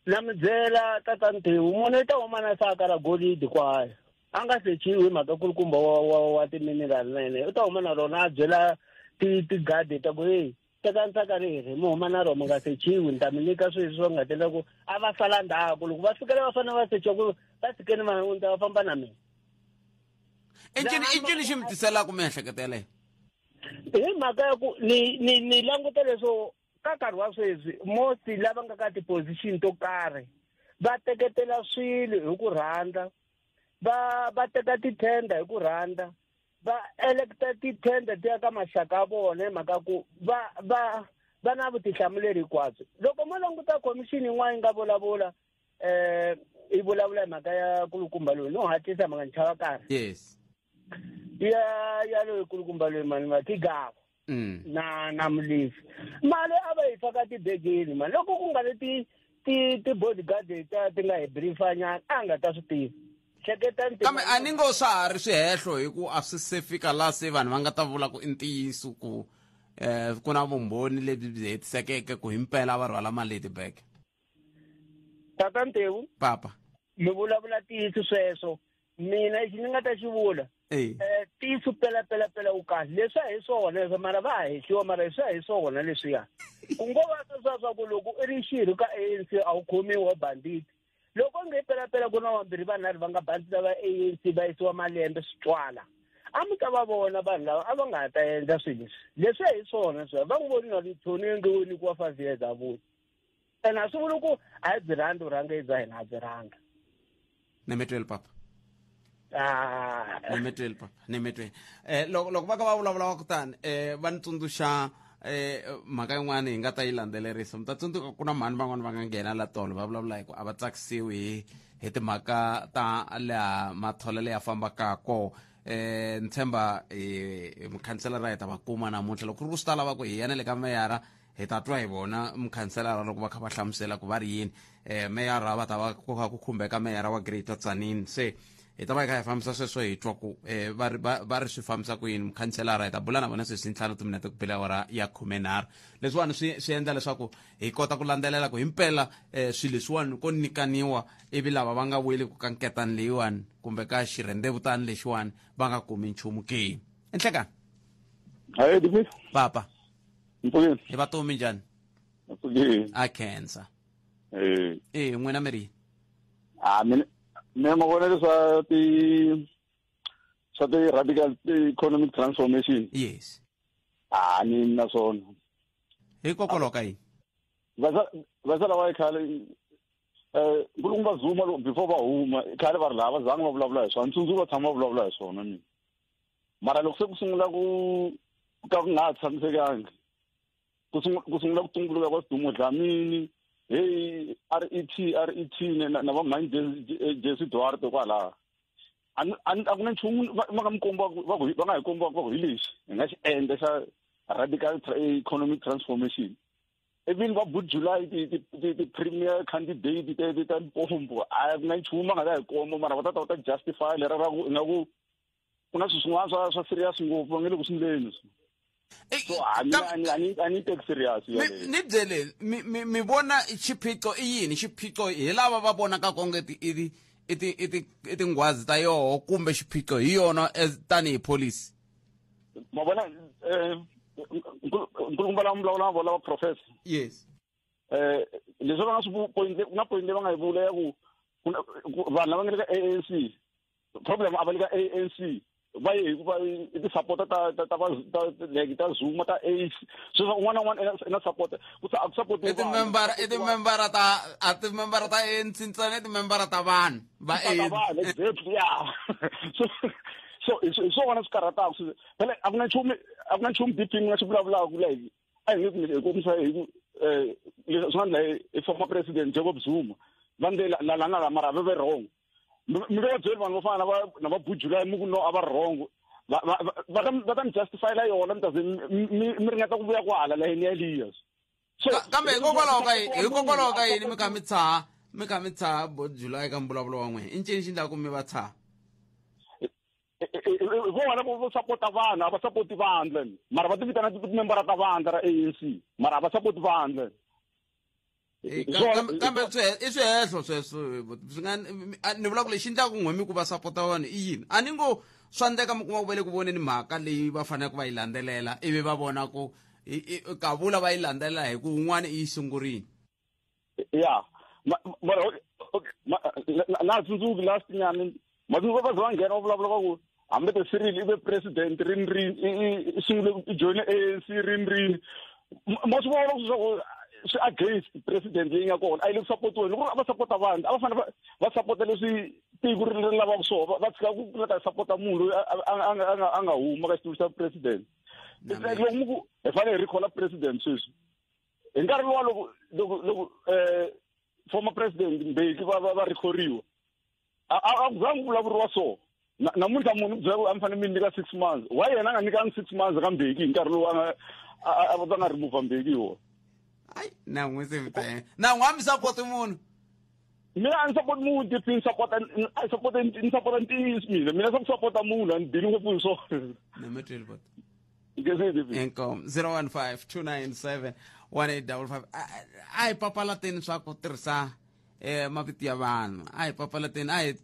na mi byela tata Ntiwu, munhu i ta huma na saka ra golidi kwayo a nga sechiwi hi mhaka kulukumba wa timineral na yena u ta huma na rona a byela. Ti-guard ta ku hey, tekani saka reri mi huma na rona mi nga sechiwi, ni ta mi nyika swilo leswi va nga ta endla ku a va sala ndzhaku. Loko va fikela va fanele va sechiwa ku va tshikeni va ni ta va famba na mina.
I ncini xi mi tiselaka miehleketo yaleyo?
Hi mhaka ya ku ni languta leswo ka nkarhi wa sweswi most lava nga ka ti-position to karhi va teketela swilo hi ku rhandza, va teka ti-tender hi ku rhandza, va electa ti-tender ti ya ka maxaka ya vona hi mhaka ku va na vutihlamuleri hinkwabyo. Loko mo languta commission yin'wana yi nga vulavula, yi vulavula hi mhaka ya kulukumba loyi, no hatlisa mhaka ni chava karhi.
Yes.
Ya loyi kulukumba loyi mani va Tigava. Na Mulifi. Mali a va yi faka tibegeni mali. Loko ku nga ri ti bodyguard ta ti nga hi briefa nyana, a nga ta swi tiva. Hleketa ni
Kambe a ni ngo swa ha ri swihehlo hi ku a swi se fika laha se vanhu va nga ta vula ku i ntiyiso ku ku na vumbhoni lebyi byi hetisekeke ku himpela va rhwala mali hi tibege.
Tata Ntevu.
Papa.
Mi vulavula ntiyiso sweswo. Mina lexi ni nga ta xi vula. Ntiyiso pela pela pela wu kahle. Leswi a hi swona leswi, mara va ha hehliwa, mara leswi a hi swona leswiya. Ku ngo va sweswiya swa ku loko i ri xirho ka ANC a wu khomiwi wa bandit. Loko nge pela pela ku na vambirhi vanharhu va nga bandit va ANC va yisiwa malembe swi twala. A mi ta va vona vanhu lava a va nga ha ta endla swilo leswi. Leswi a hi swona leswiya. Va n'wi voni na Tony nge wo nyikiwa 5 years a vuyi. Ene a swi vuli ku a hi byi rhandzi vurhangeri bya hina, a byi rhandza.
Nemetweli papa. Nemetweli papa, nemetweli. Loko va ka va vulavula va kutani va ni tsundzuxa mhaka yin'wana hi nga ta yi landzelerisa. Mi ta tsundzuka ku na mhani van'wani va nga nghena la tolo va vulavula hi ku a va tsakisiwi hi timhaka ta laha matholelo ya fambaka koho. Ni tshemba mukhanselara hi ta va kuma namuntlha. Loko ku ri ku swi ta lava ku hi ya na le ka meyara, hi ta twa hi vona mukhanselara loko va kha va hlamusela ku va ri yini. Meyara va ta va ku kha ku khumbeka meyara wa Greater Tzaneen, se hi ta va hi kha hi fambisa sweswo hi twa ku va ri swi fambisa ku yini mukhanselara. Hi ta bula na vona sweswi 5 timinete ku bela awara ya 13. Leswiwani swi endla leswaku hi kota ku landzelela ku himpela swilo leswiwani ko nyikaniwa ivi lava va nga weli ku ka nketani leyiwani kumbe ka xirhendevutani lexiwani va nga kumi nchumu ke. Enhlekani.
Hayi, Dipi.
Papa.
Mpfukeni.
Hi vatomi njhani?
Mpfukeni.
A khensa. N'wina mi ri?
Mina mavonelo swa ti radical economic transformation.
Yes.
Ni na swona.
Hikokwalaho ka yini?
Va sala va khale nkulukumba Zuma loko before va huma khale va ri lava zangi va vulavula hi swona, ntsundzuko va tshama va vulavula hi swona mina. Mara loko se ku sungula ku ka ku nga ha tshamisekangi, ku sungula ku tumbuluka ka Sidumo Dlamini, hey RET RET na va Mine Jesse Duarte kwalaha. A ku na nchumu va nga mi komba va ku va nga hi komba va ku hi lexi hi nga xi endla xa radical economic transformation. Even va Boot July ti premier candidate ti ta Limpopo, a ku na nchumu va nga ta hi komba, mara va ta ta va ta justify lera ra ku ingaku ku na swilo swin'wana swa serious ngopfu va nge le ku swi endleni. So a ni take serious yaleyo.
Ni byele, mi vona xiphiqo i yini? Xiphiqo hi lava va vonaka onge i tinghwazi ta yoho, kumbe xiphiqo hi yona tanihi policy?
Ma vona, nkulukumba lava vulavula na vona lava professor.
Yes.
Leswi va nga swi point, ku na point leyi va nga yi vula ya ku vanhu lava nga le ka ANC, problem a va le ka ANC, va ye hikuva i ti-supporter ta ta Zuma, ta AIDS. Sweswo un'wana na un'wana i na support. Ku a ku support
I ti-member ta, a ti-member ta ANC ntsena, i ti-member ta vanhu va
Ta
ANC.
vanhu, exactly, yeah. So hi swona swi karhataka sweswi. Phela a ku na nchumu, a ku na nchumu deep mi nga xi vulavulaka like a hi nge ku hi kombisa hi ku leswi swi nga endla hi former president Jacob Zuma va ndle la la na la, mara va ve wrong. Mi nge va byeli vanhu vo fana na va Boot July mi ku no a va wrong. Va ta mi justify-la yona, mi ta ze mi ringeta ku vuya kwala layeni ya Elias. So,
Kambe hikokwalaho ka yini mi kha mi tshaha Boot July ka mbulavulo wa n'wina? I ncini xi endlaka ku mi va tshaha?
Hi vona vo sapota vanhu, a va sapoti vandla, mara va ti vitana timembara ta vandla ra ANC, mara a va sapoti vandla.
Kambe i swihehlo sweswo swi nga ni vula ku lexi endlaka n'we mi ku va sapota vanhu i yini? A ni ngo swa endleka mi kuma ku va le ku voneni mhaka leyi va faneleke va yi landzelela, ivi va vona ku kavula va yi landzelela hi ku un'wana i yi sungurile.
Ya, mara na tsundzuki last nyana matsundzuka va ze va nghena va vulavula va ku hambi te Cyril i ve president rini rini, i sungule i joyine ANC rini rini. Ma swi vona leswaku swi against president leyi nga kona, a yi le ku sapotiweni. Loko a va sapota vanhu, a va fanele va sapota leswi tiko ri lavaka swona, va tshika ku la ta sapota munhu loyi a nga huma ka xitulu xa president. It's like loko mu ku hi fanele hi recalla president sweswi hi nkarhi luwa loko former president Mbeki va recoriwa, a ku zangi ku vulavuriwa so. Namuntlha munhu byela a mi fanele mi nyika 6 months, why yena a nga nyikangi 6 months ka Mbeki hi nkarhi lowu a nga a nga remove Mbeki hi wona?
Ai, na n'wi se mi ta na n'wi a mi sapoti munhu.
Mina a ni sapoti munhu, tipi ni sapota, a sapota, ni sapota ntiyiso mina. Mina swa ku sapota munhu a ni dili ngopfu hi swona.
Na mi tweli bot.
Ngezi
Inkomu 015 297 1855. A hi papalateni swa ku tirhisa mavito ya vanhu, a hi papalateni, a hi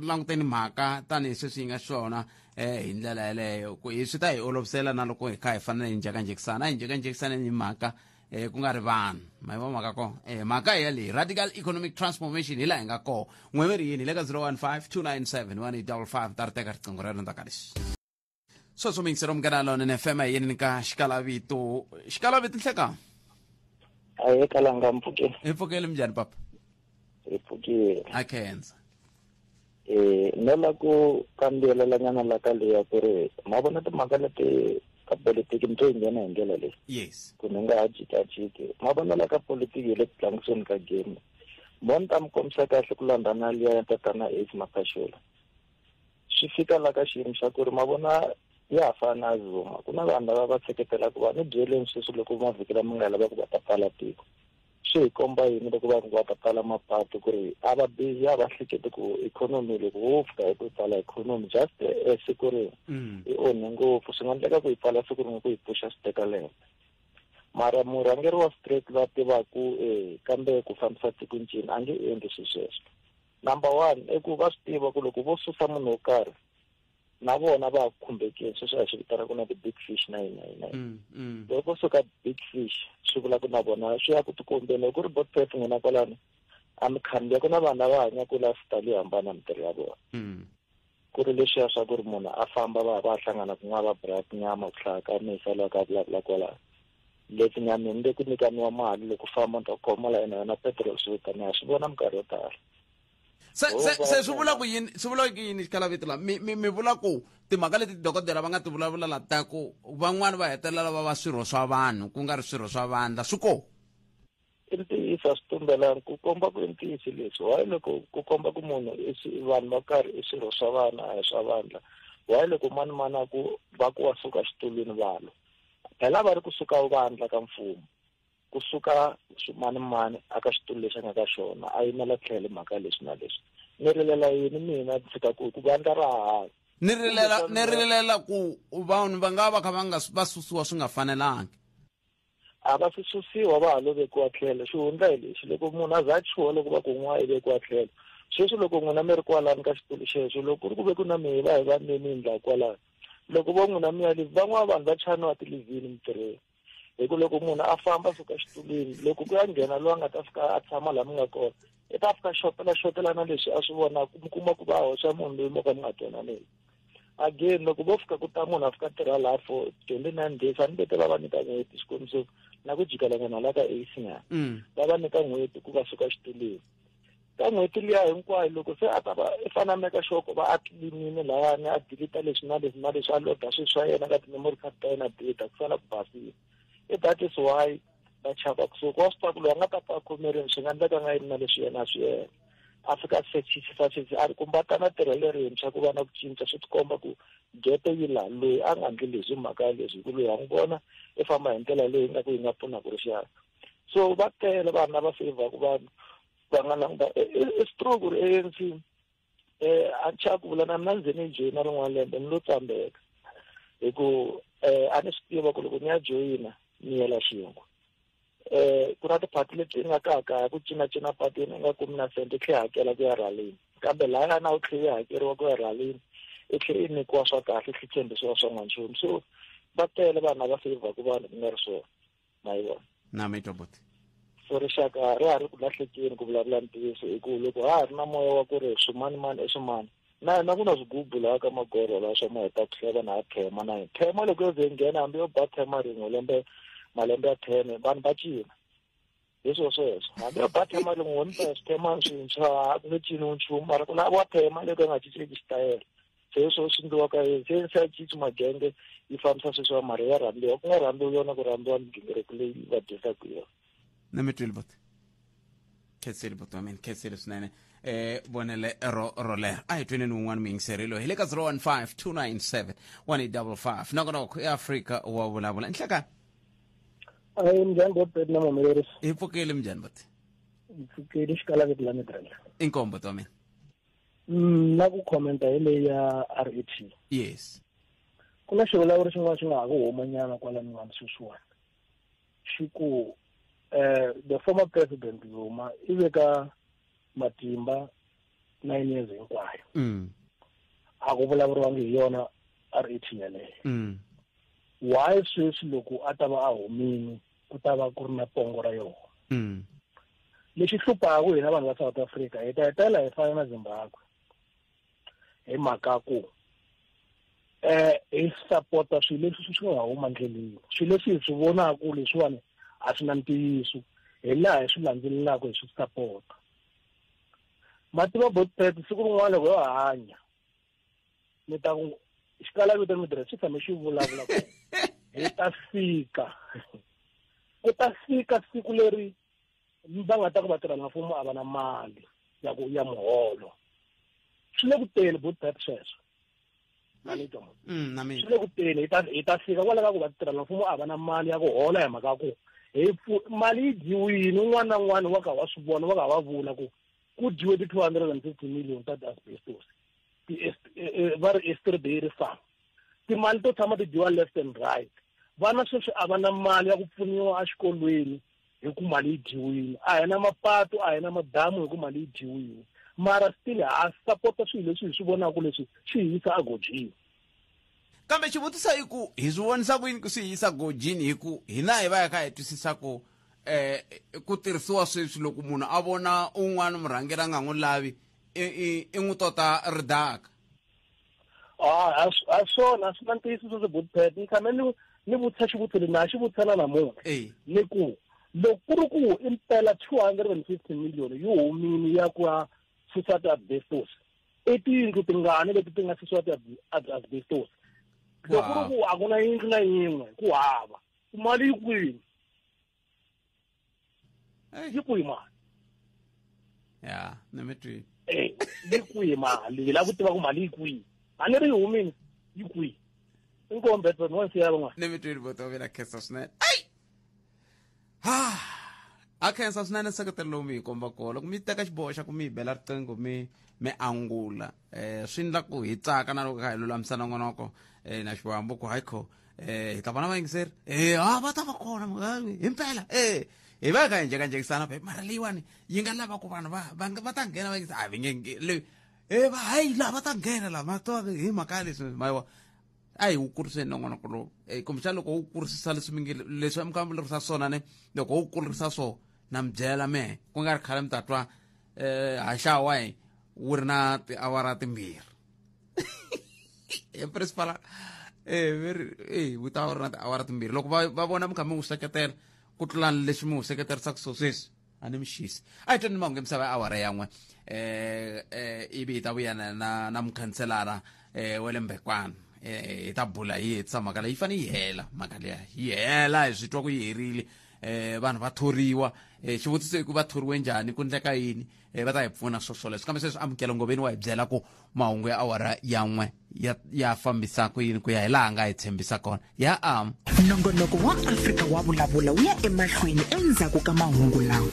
languteni mhaka tanihi sweswi yi nga xona hi ndlela yeleyo, ku hi swi ta hi olovisela na loko hi kha hi fanele hi njhekanjhekisana, a hi njhekanjhekisaneni hi mhaka ku nga ri vanhu. Ma yi vona mhaka ko? Mhaka hi yaleyi radical economic transformation hi laha hi nga koho. N'wemeri yini hi le ka 015 297 1855, ta ri teka riqingho rero ndzhaku ka leswi. Sweswo mingiselo Munghana Lonene FM yini ka xikalavito. Xikalavito, nhleka.
Aye, kalanga, mpfukeni.
Hi pfukeli, minjhani papa?
Hi pfukile.
A khensa.
No la ku kambelelanyana la ka leya ku ri ma vona timhaka leti ka politiki ni to yi nghena hi ndlela leyi.
Yes.
Ku ni nga ha jikajiki. Ma vona la ka politiki hi le ku tlangiseni ka game. Mo ni ta mi kombisa kahle ku landza na liya ya tatana Ace Makhashula. Swi fika la ka xiyimo xa ku ri ma vona ya ha fana na Zuma. Ku na vanhu lava va seketelaka vanhu byeleni sweswi loko mavhiki lama nga lava ku va ta pfala tiko. Swi hi komba yini loko vanhu va ta pfala mapatu ku ri a va busy, a va hleketi ku ikhonomi loko wo fika hi ku pfala ikhonomi just siku rin'we yi onhe ngopfu. Swi nga endleka ku yi pfala siku rin'we ku yi pfuxa swi teka lembe. Mara murhangeri wa straight va tivaku kambe ku fambisa tiko ncini a nge endli swilo sweswo. Number 1 i ku va swi tiva ku loko vo susa munhu wo karhi na vona va khumbekile, sweswi a hi swi vitanaka na ti-big fish na yini na yini na yini. Loko suka big fish swi vula ku na vona swi ya ku tikombeni. Loko ku ri bot pet n'wina kwalano a mi khandziya, ku na vanhu lava hanyaka lifestyle yo hambana mintirho ya vona. Ku ri leswiya swa ku ri munhu a famba va hlangana kun'wana va braya tinyama ku hlaya ka misa loko a vulavula kwalano. Le tinyameni le ku nyikaniwa mali loko famba ni ta khoma la yena yona petrol swi vitaniwa, swi vona minkarhi yo tala.
Se swi vula ku yini? Swi vula ku yini xikalavito la? Mi vula ku timhaka leti dokodela va nga ti vulavula la ta ku van'wani va hetelela va va swirho swa vanhu ku nga ri swirho swa vandla, swi ko?
I ntiyiso, a swi tumbelangi ku komba ku i ntiyiso leswi. Why loko ku komba ku munhu i vanhu va karhi i swirho swa vanhu a hi swa vandla? Why loko mani mani a ku va ku wa suka xitulwini valwa? Phela va ri kusuka vandla ka mfumo, kusuka mani mani aka xitulu lexi a nga ka xona a yimela tlhelo mhaka leswi na leswi. Ni rilela yini mina tshika ku vandla ra ha
Ni rilela ku vanhu va nga va kha va nga va susiwa swi nga fanelangi.
A va swi susiwa va ha lo vekiwa tlhelo. Xihundla hi lexi, loko munhu a za a chuha loko va ku n'wa i vekiwa tlhelo. Sweswi loko n'wina mi ri kwalano ka xitulu xexo, loko ku ri ku ve ku na mehe va hi va mi mi endla kwalano, loko vo n'wina mi ya live, van'wana vanhu va chaniwa tilivhini mintirhweni. Hi ku loko munhu a famba suka xitulwini, loko ku ya nghena loyi a nga ta fika a tshama laha mi nga kona, i ta fika xotela xotela na leswi a swi vonaka, mi kuma ku va hoxa munhu loyi mo ka mi nga twananeki. Again, loko vo fika ku ta munhu a fika tirha laha for 29 days, a ni vete va va nyika n'hweti, xikombiso na ku jikelanyana la ka AC nyana. Va va nyika n'hweti ku va suka xitulwini. Ka n'hweti liya hinkwayo loko se a ta va i fanele a meka sure ku va a clean-ile lahayani, a delete leswi na leswi na leswi, a load-a swilo swa yena ka ti-memory card ta yena, a delete ku fanele ku basile. I that is why va chava kusuka. Wa swi tiva ku loyi a nga ta pfa a khomerini swi nga endleka a nga yimi na leswi yena a swi endla. A fika a sechisa, sechisa, a ri kumbe a ta na tirha lerintshwa ku va na ku cinca, swi tikomba ku gete yi laha loyi a nga endli leswi mhaka ya leswi, hi ku loyi ha n'wi vona i famba hi ndlela leyi nga ku yi nga pfunaka rixaka. So va tele vanhu lava feyivhaka vanhu va nga languta. I true ku ri ANC a ni chava ku vula na mina ndzi ni joyina rin'wana lembe ni lo tsambeka, hi ku a ni swi tiva ku loko ni ya joyina ni yela xinkwa. Ku na tiphati leti i nga ka kaya ku cinacina patini i nga kumi na sente i tlhe hakela ku ya ralini kambe lahaya na u tlhe yi hakeriwa ku ya ralini i tlhe i nyikiwa swa kahle i tlhe tshembisiwa swa n'wanchumu. So va tele vanhu lava feyivhaku vanhu ku nga ri swona, ma yi vona.
Na mi twa buti.
So rixaka ri ha ri ku lahlekeni ku vulavula ntiyiso, hi ku loko ha ha ri na moya wa ku ri swimanimani i swimani, na hina ku na swigubu laha ka magorho laha swa maheta ku hleva na thema na hina thema loko yo ze yi nghena hambi yo ba thema rin'we lembe malembe ya 10 vanhu va cina hi swo sweswo, hambi yo ba thema rin'we wo ni ta swithema swintshwa a ku nge ciniwi nchumu, mara ku lava wa thema loko yi nga cinceki xitayele. Se hi swo swi endliwaka yini se se ya cinci magenge yi fambisa sweswiwa, mara ya rhambiwa ku nga rhambiwi yona, ku rhambiwa migingiriko leyi va dyisaka yona.
Na mi twile buti, khensile buti wa mina, khensile swinene. Vonele ro rolero a hi tweneni wun'wana muyingiseri loyi hi le ka 015 297 1855 nongonoko ya Afrika wa vulavula. Nhleka.
Ayi, mnjhani bot na mamelerisi?
Hi pfukile, mnjhani buti?
Hi pfukile, xikala vito la midrand.
Inkombo buti wa mina.
Na ku commenta hi leyi ya RET.
Yes.
Ku na xivulavuri xin'wana xi nga ha ku humanyana kwala min'wana sweswiwani, xi ku the former president Zuma i veka matimba 9 years hinkwayo. A ku vulavuriwangi hi yona RET yaleyo. Why sweswi loko a ta va a humile ku ta va ku ri na pongo ra yona? Lexi hluphaku hina vanhu va South Africa, hi ta hetelela hi fana na Zimbabwe hi mhaka ku hi sapota swilo leswi swi nga huma ndleleni, swilo leswi hi swi vonaka leswiwani a swi na ntiyiso, hi laha hi swi landzelelaka hi swi sapota. Mativa botpet siku rin'wana loko yo hanya ni ta ku xikala vito mi tirha xi tshame xi vulavula ku hi ta fika, ku ta fika siku leri va nga ta ku vatirhela mfumo a va na mali ya ku ya muholo. Swi le ku teni botpet sweswo.
Na mina.
Swi le ku teni, hi ta fika kwala ka ku vatirhela mfumo a va na mali ya ku hola hi mhaka ku hi mali yi dyiwile, un'wana na un'wana wa ka wa swi vona, wa ka wa vula ku ku dyiwe ti 250 million ta asbestos. Va ri Esterbury farm. Timali to tshama ti dyiwa left and right. Vana sweswi a va na mali ya ku pfuniwa exikolweni hi ku mali yi dyiwile. A hi na mapatu, a hi na madamu hi ku mali yi dyiwile. Mara still ha sapota swilo leswi hi swi vonaka leswi swi hi yisa egojini.
Kambe xivutiso i ku hi swi vonisa ku yini ku swi yisa gojini, hi ku hina hi va hi kha hi twisisa ku ku tirhisiwa sweswi loko munhu a vona un'wana murhangeri a nga n'wi lavi i n'wi tota ridaka.
A swona swi na ntiyiso sweswo botpet. Ni tshame ni vutisa xivutiso lexi na xi vutisa na namuntlha. Ni ku loko ku ri ku impela 250 million yi humile ya ku ya susa ti-asbestos, i tiyindlu tingani leti ti nga susiwa ti-asbestos? Loko ku ri ku a ku na yindlu na yin'we, ku hava, mali yi kwini? Yi kwihi mali?
Ya, ni mi twile.
Yi kwihi mali? Hi lava ku tiva ku mali yi kwihi. A ni ri yi humile, yi kwihi? Inkomu Bedford, n'wana siya van'wana.
Ni mi twile buti wa mina, khensa swinene. Ai! Ha! A khensa swinene nseketelo lowu mi hi komba kona. Loko mi teka xiboho xa ku mi hi bela riqingho mi angula, swi endla ku hi tsaka na loko kha hi lulamisa nongonoko na xiwambo ku hayi kho hi ta vona vayingiseri va ta va kona himpela hi va kha hi njhekanjhekisana mara leyiwani yi nga lava ku vanhu va ta nghena vayingisa a va nge leyi va hayi laha va ta nghena laha ma tiva hi mhaka leswi ma a hi wu kuriseni nongonoko lowu kumbexana loko wu kurisisa leswi mi nge leswi mi kha mi lerisa swona ne loko wu kurisa swo na mi byela mehe ku nga ri khale mi ta twa haxawa hi wu ri na tiawara timbirhi principal veri wu ta wu ri na tiawara timbirhi loko va vona mi kha mi wu seketela ku tlula leswi mi wu seketerisaka so sweswi a ni mi xisi. A hi tweni mahungu ya misava ya awara yan'we ivi hi ta vuya na mukhanselara wa le Mbekwana hi ta bula hi hetisa mhaka leyi yi fanele yi hela mhaka liya yi hela hi swi twa ku yi herile vanhu va thoriwa xivutiso i ku va thoriwe njhani ku ndleka yini va ta hi pfuna swo swoleswo kambe sweswi Amukelo Ngoveni wa hi byela ku mahungu ya awara yan'we ya fambisa ku yini ku ya hi laha nga hi tshembisa kona ya am.
Nongonoko wa Afrika wa vulavula wu ya emahlweni endzhaku ka mahungu lawa.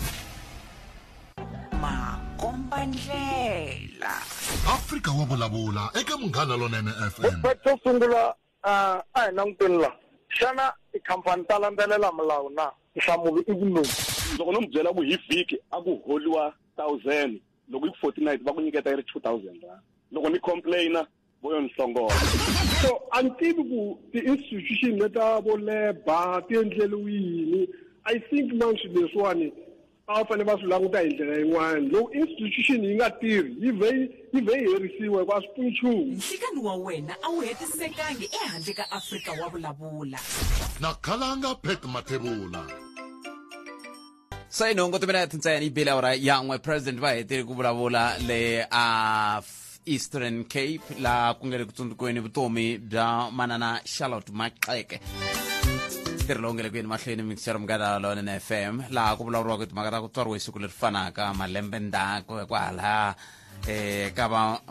Makombandlela.
Afrika wa vulavula eka Munghana Lonene FM.
Xo sungula a hi languteni la.
Xana tikhampani ta landzelela milawu na? Nhlamulo i ku no.
Loko no mi byela ku hi vhiki a ku holiwa 1000 loko yi ku fortnight va ku nyiketa yi ri 2000 rand. Loko ni complaina vo yo ni hlongola.
So a ni tivi ku ti-institution leta vo labour ti endleriwe yini. I think man swilo leswiwani a va fanele va swi languta hi ndlela yin'wana. Loko institution yi nga tirhi yi vhe yi vhe yi herisiwa hikuva a swi pfuni nchumu.
Nhlikani wa wena a wu hetisekangi ehandle ka Afrika wa vulavula.
Na Khalanga Pat Mathebula.
Se nhungu timinete ntsena yi bile awara ya n'we. President va hetile ku vulavula le a Eastern Cape laha ku nga le ku tsundzukweni vutomi bya manana Charlotte Maxeke. Ntirho lowu nga le ku yeni mahlweni mixero Munghana Lonene FM, laha ku vulavuriwaka timhaka ta ku tswariwa hi siku leri fanaka malembe ndzhaku kwalaha ka va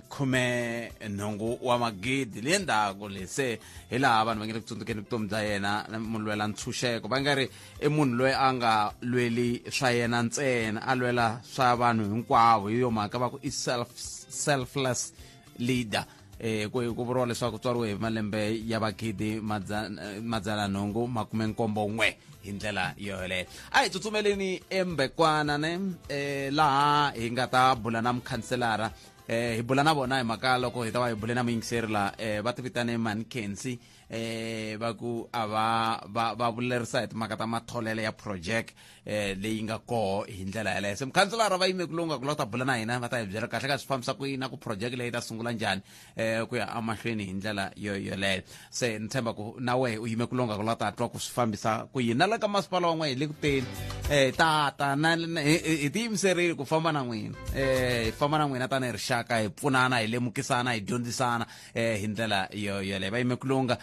18 wa magidi le ndzhaku le. Se hi laha vanhu va nge le ku tsundzukeni vutomi bya yena mulwela ntshunxeko, va nga ri i munhu loyi a nga lweli swa yena ntsena, a lwela swa vanhu hinkwavo. Hi yo mhaka va ku i selfless leader. Ku vuriwa leswaku tswariwe hi malembe ya magidi 871 hi ndlela yoleyo. A hi tsutsumeleni embekwana ne laha hi nga ta bula na mukhanselara. Hi bula na vona hi mhaka loko hi ta va hi bule na muyingiseri la va ti vitane Mani Kensi, va ku a va va va vulerisa hi timhaka ta matholelo ya project leyi nga koho hi ndlela yaleyo. Se mukhanselara va yime ku lunga ku lava ta bula na hina, va ta hi byela kahle ka swi fambisa ku yini na ku project leyi ta sungula njhani ku ya emahlweni hi ndlela yo yoleyo. Se ni tshemba ku na wehe u yime ku lunga ku lava ta twa ku swi fambisa ku yini na le ka masipala wa n'we hi le ku teni tata na hi tiyimiserile ku famba na n'wina, hi famba na n'wina tanihi rixaka, hi pfunana, hi lemukisana, hi dyondzisana hi ndlela yo yoleyo. Va yime ku lunga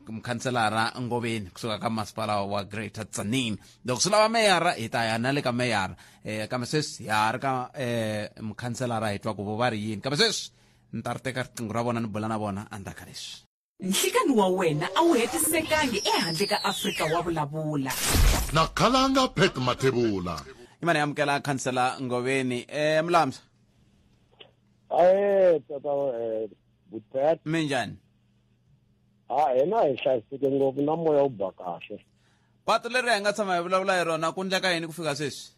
mukhanselara Ngoveni kusuka ka masipala wa Greater Tzaneen. Loko swi lava meyara hi ta ya na le ka meyara, kambe sweswi ha ri ka mukhanselara hi twa ku vo va ri yini, kambe sweswi ni ta ri teka riqingho ra vona ni bula na vona endzhaku ka leswi.
Nhlikani wa wena a wu hetisekangi ehandle ka Afrika wa vulavula.
Na Khalanga Pat Mathebula.
Imani amukela khansela Ngoveni. Mlamsa.
Tata Butet.
Minjhani?
Ha, hina hi hlayiseke ngopfu na moya wu ba kahle.
Patu leri hi nga tshama hi vulavula hi rona ku endleka yini ku fika sweswi?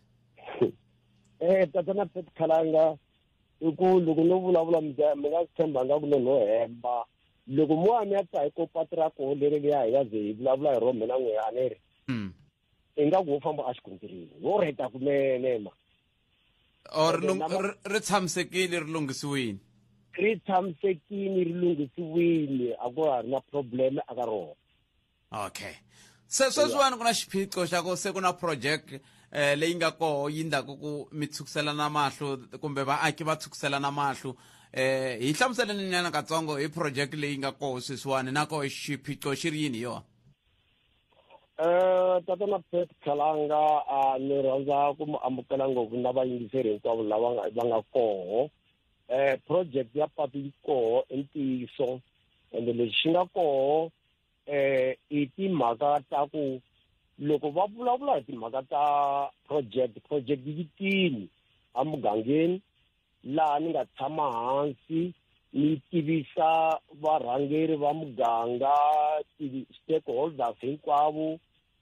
Tata na Pat Khalanga, i ku loko no vulavula mi nga swi tshemba nga ku no no hemba. Loko mo a mi ya ta hi ko patu ra koho leri liya hi nga ze hi vulavula hi rona mina n'we a ni ri. Ingaku wo famba a xigondzirini, wo rheta kunene ma.
Or ri tshamisekile, ri lunghisiwile.
Ri tshamisekile, ri lunghisiwile, a ku ha ri na problem aka rona.
Okay. Se sweswiwani ku na xiphiqo xa ku se ku na project leyi nga koho yi ndlaku ku mi tshukiselana mahlo kumbe vaaki va tshukiselana mahlo. Hi hlamuseleni nyana katsongo hi project leyi nga koho sweswiwani na koho xiphiqo xi ri yini hi yona?
Tata na Pat Khalanga, ni rhandza ku mu amukela ngopfu na vayingiseri hinkwavo lava va nga koho. Project ya patu yi koho i ntiyiso, ende lexi xi nga koho i timhaka ta ku loko va vulavula hi timhaka ta project, project yi tini emugangeni laha ni nga tshama hansi ni tivisa varhangeri va muganga, ti-stakeholders hinkwavo,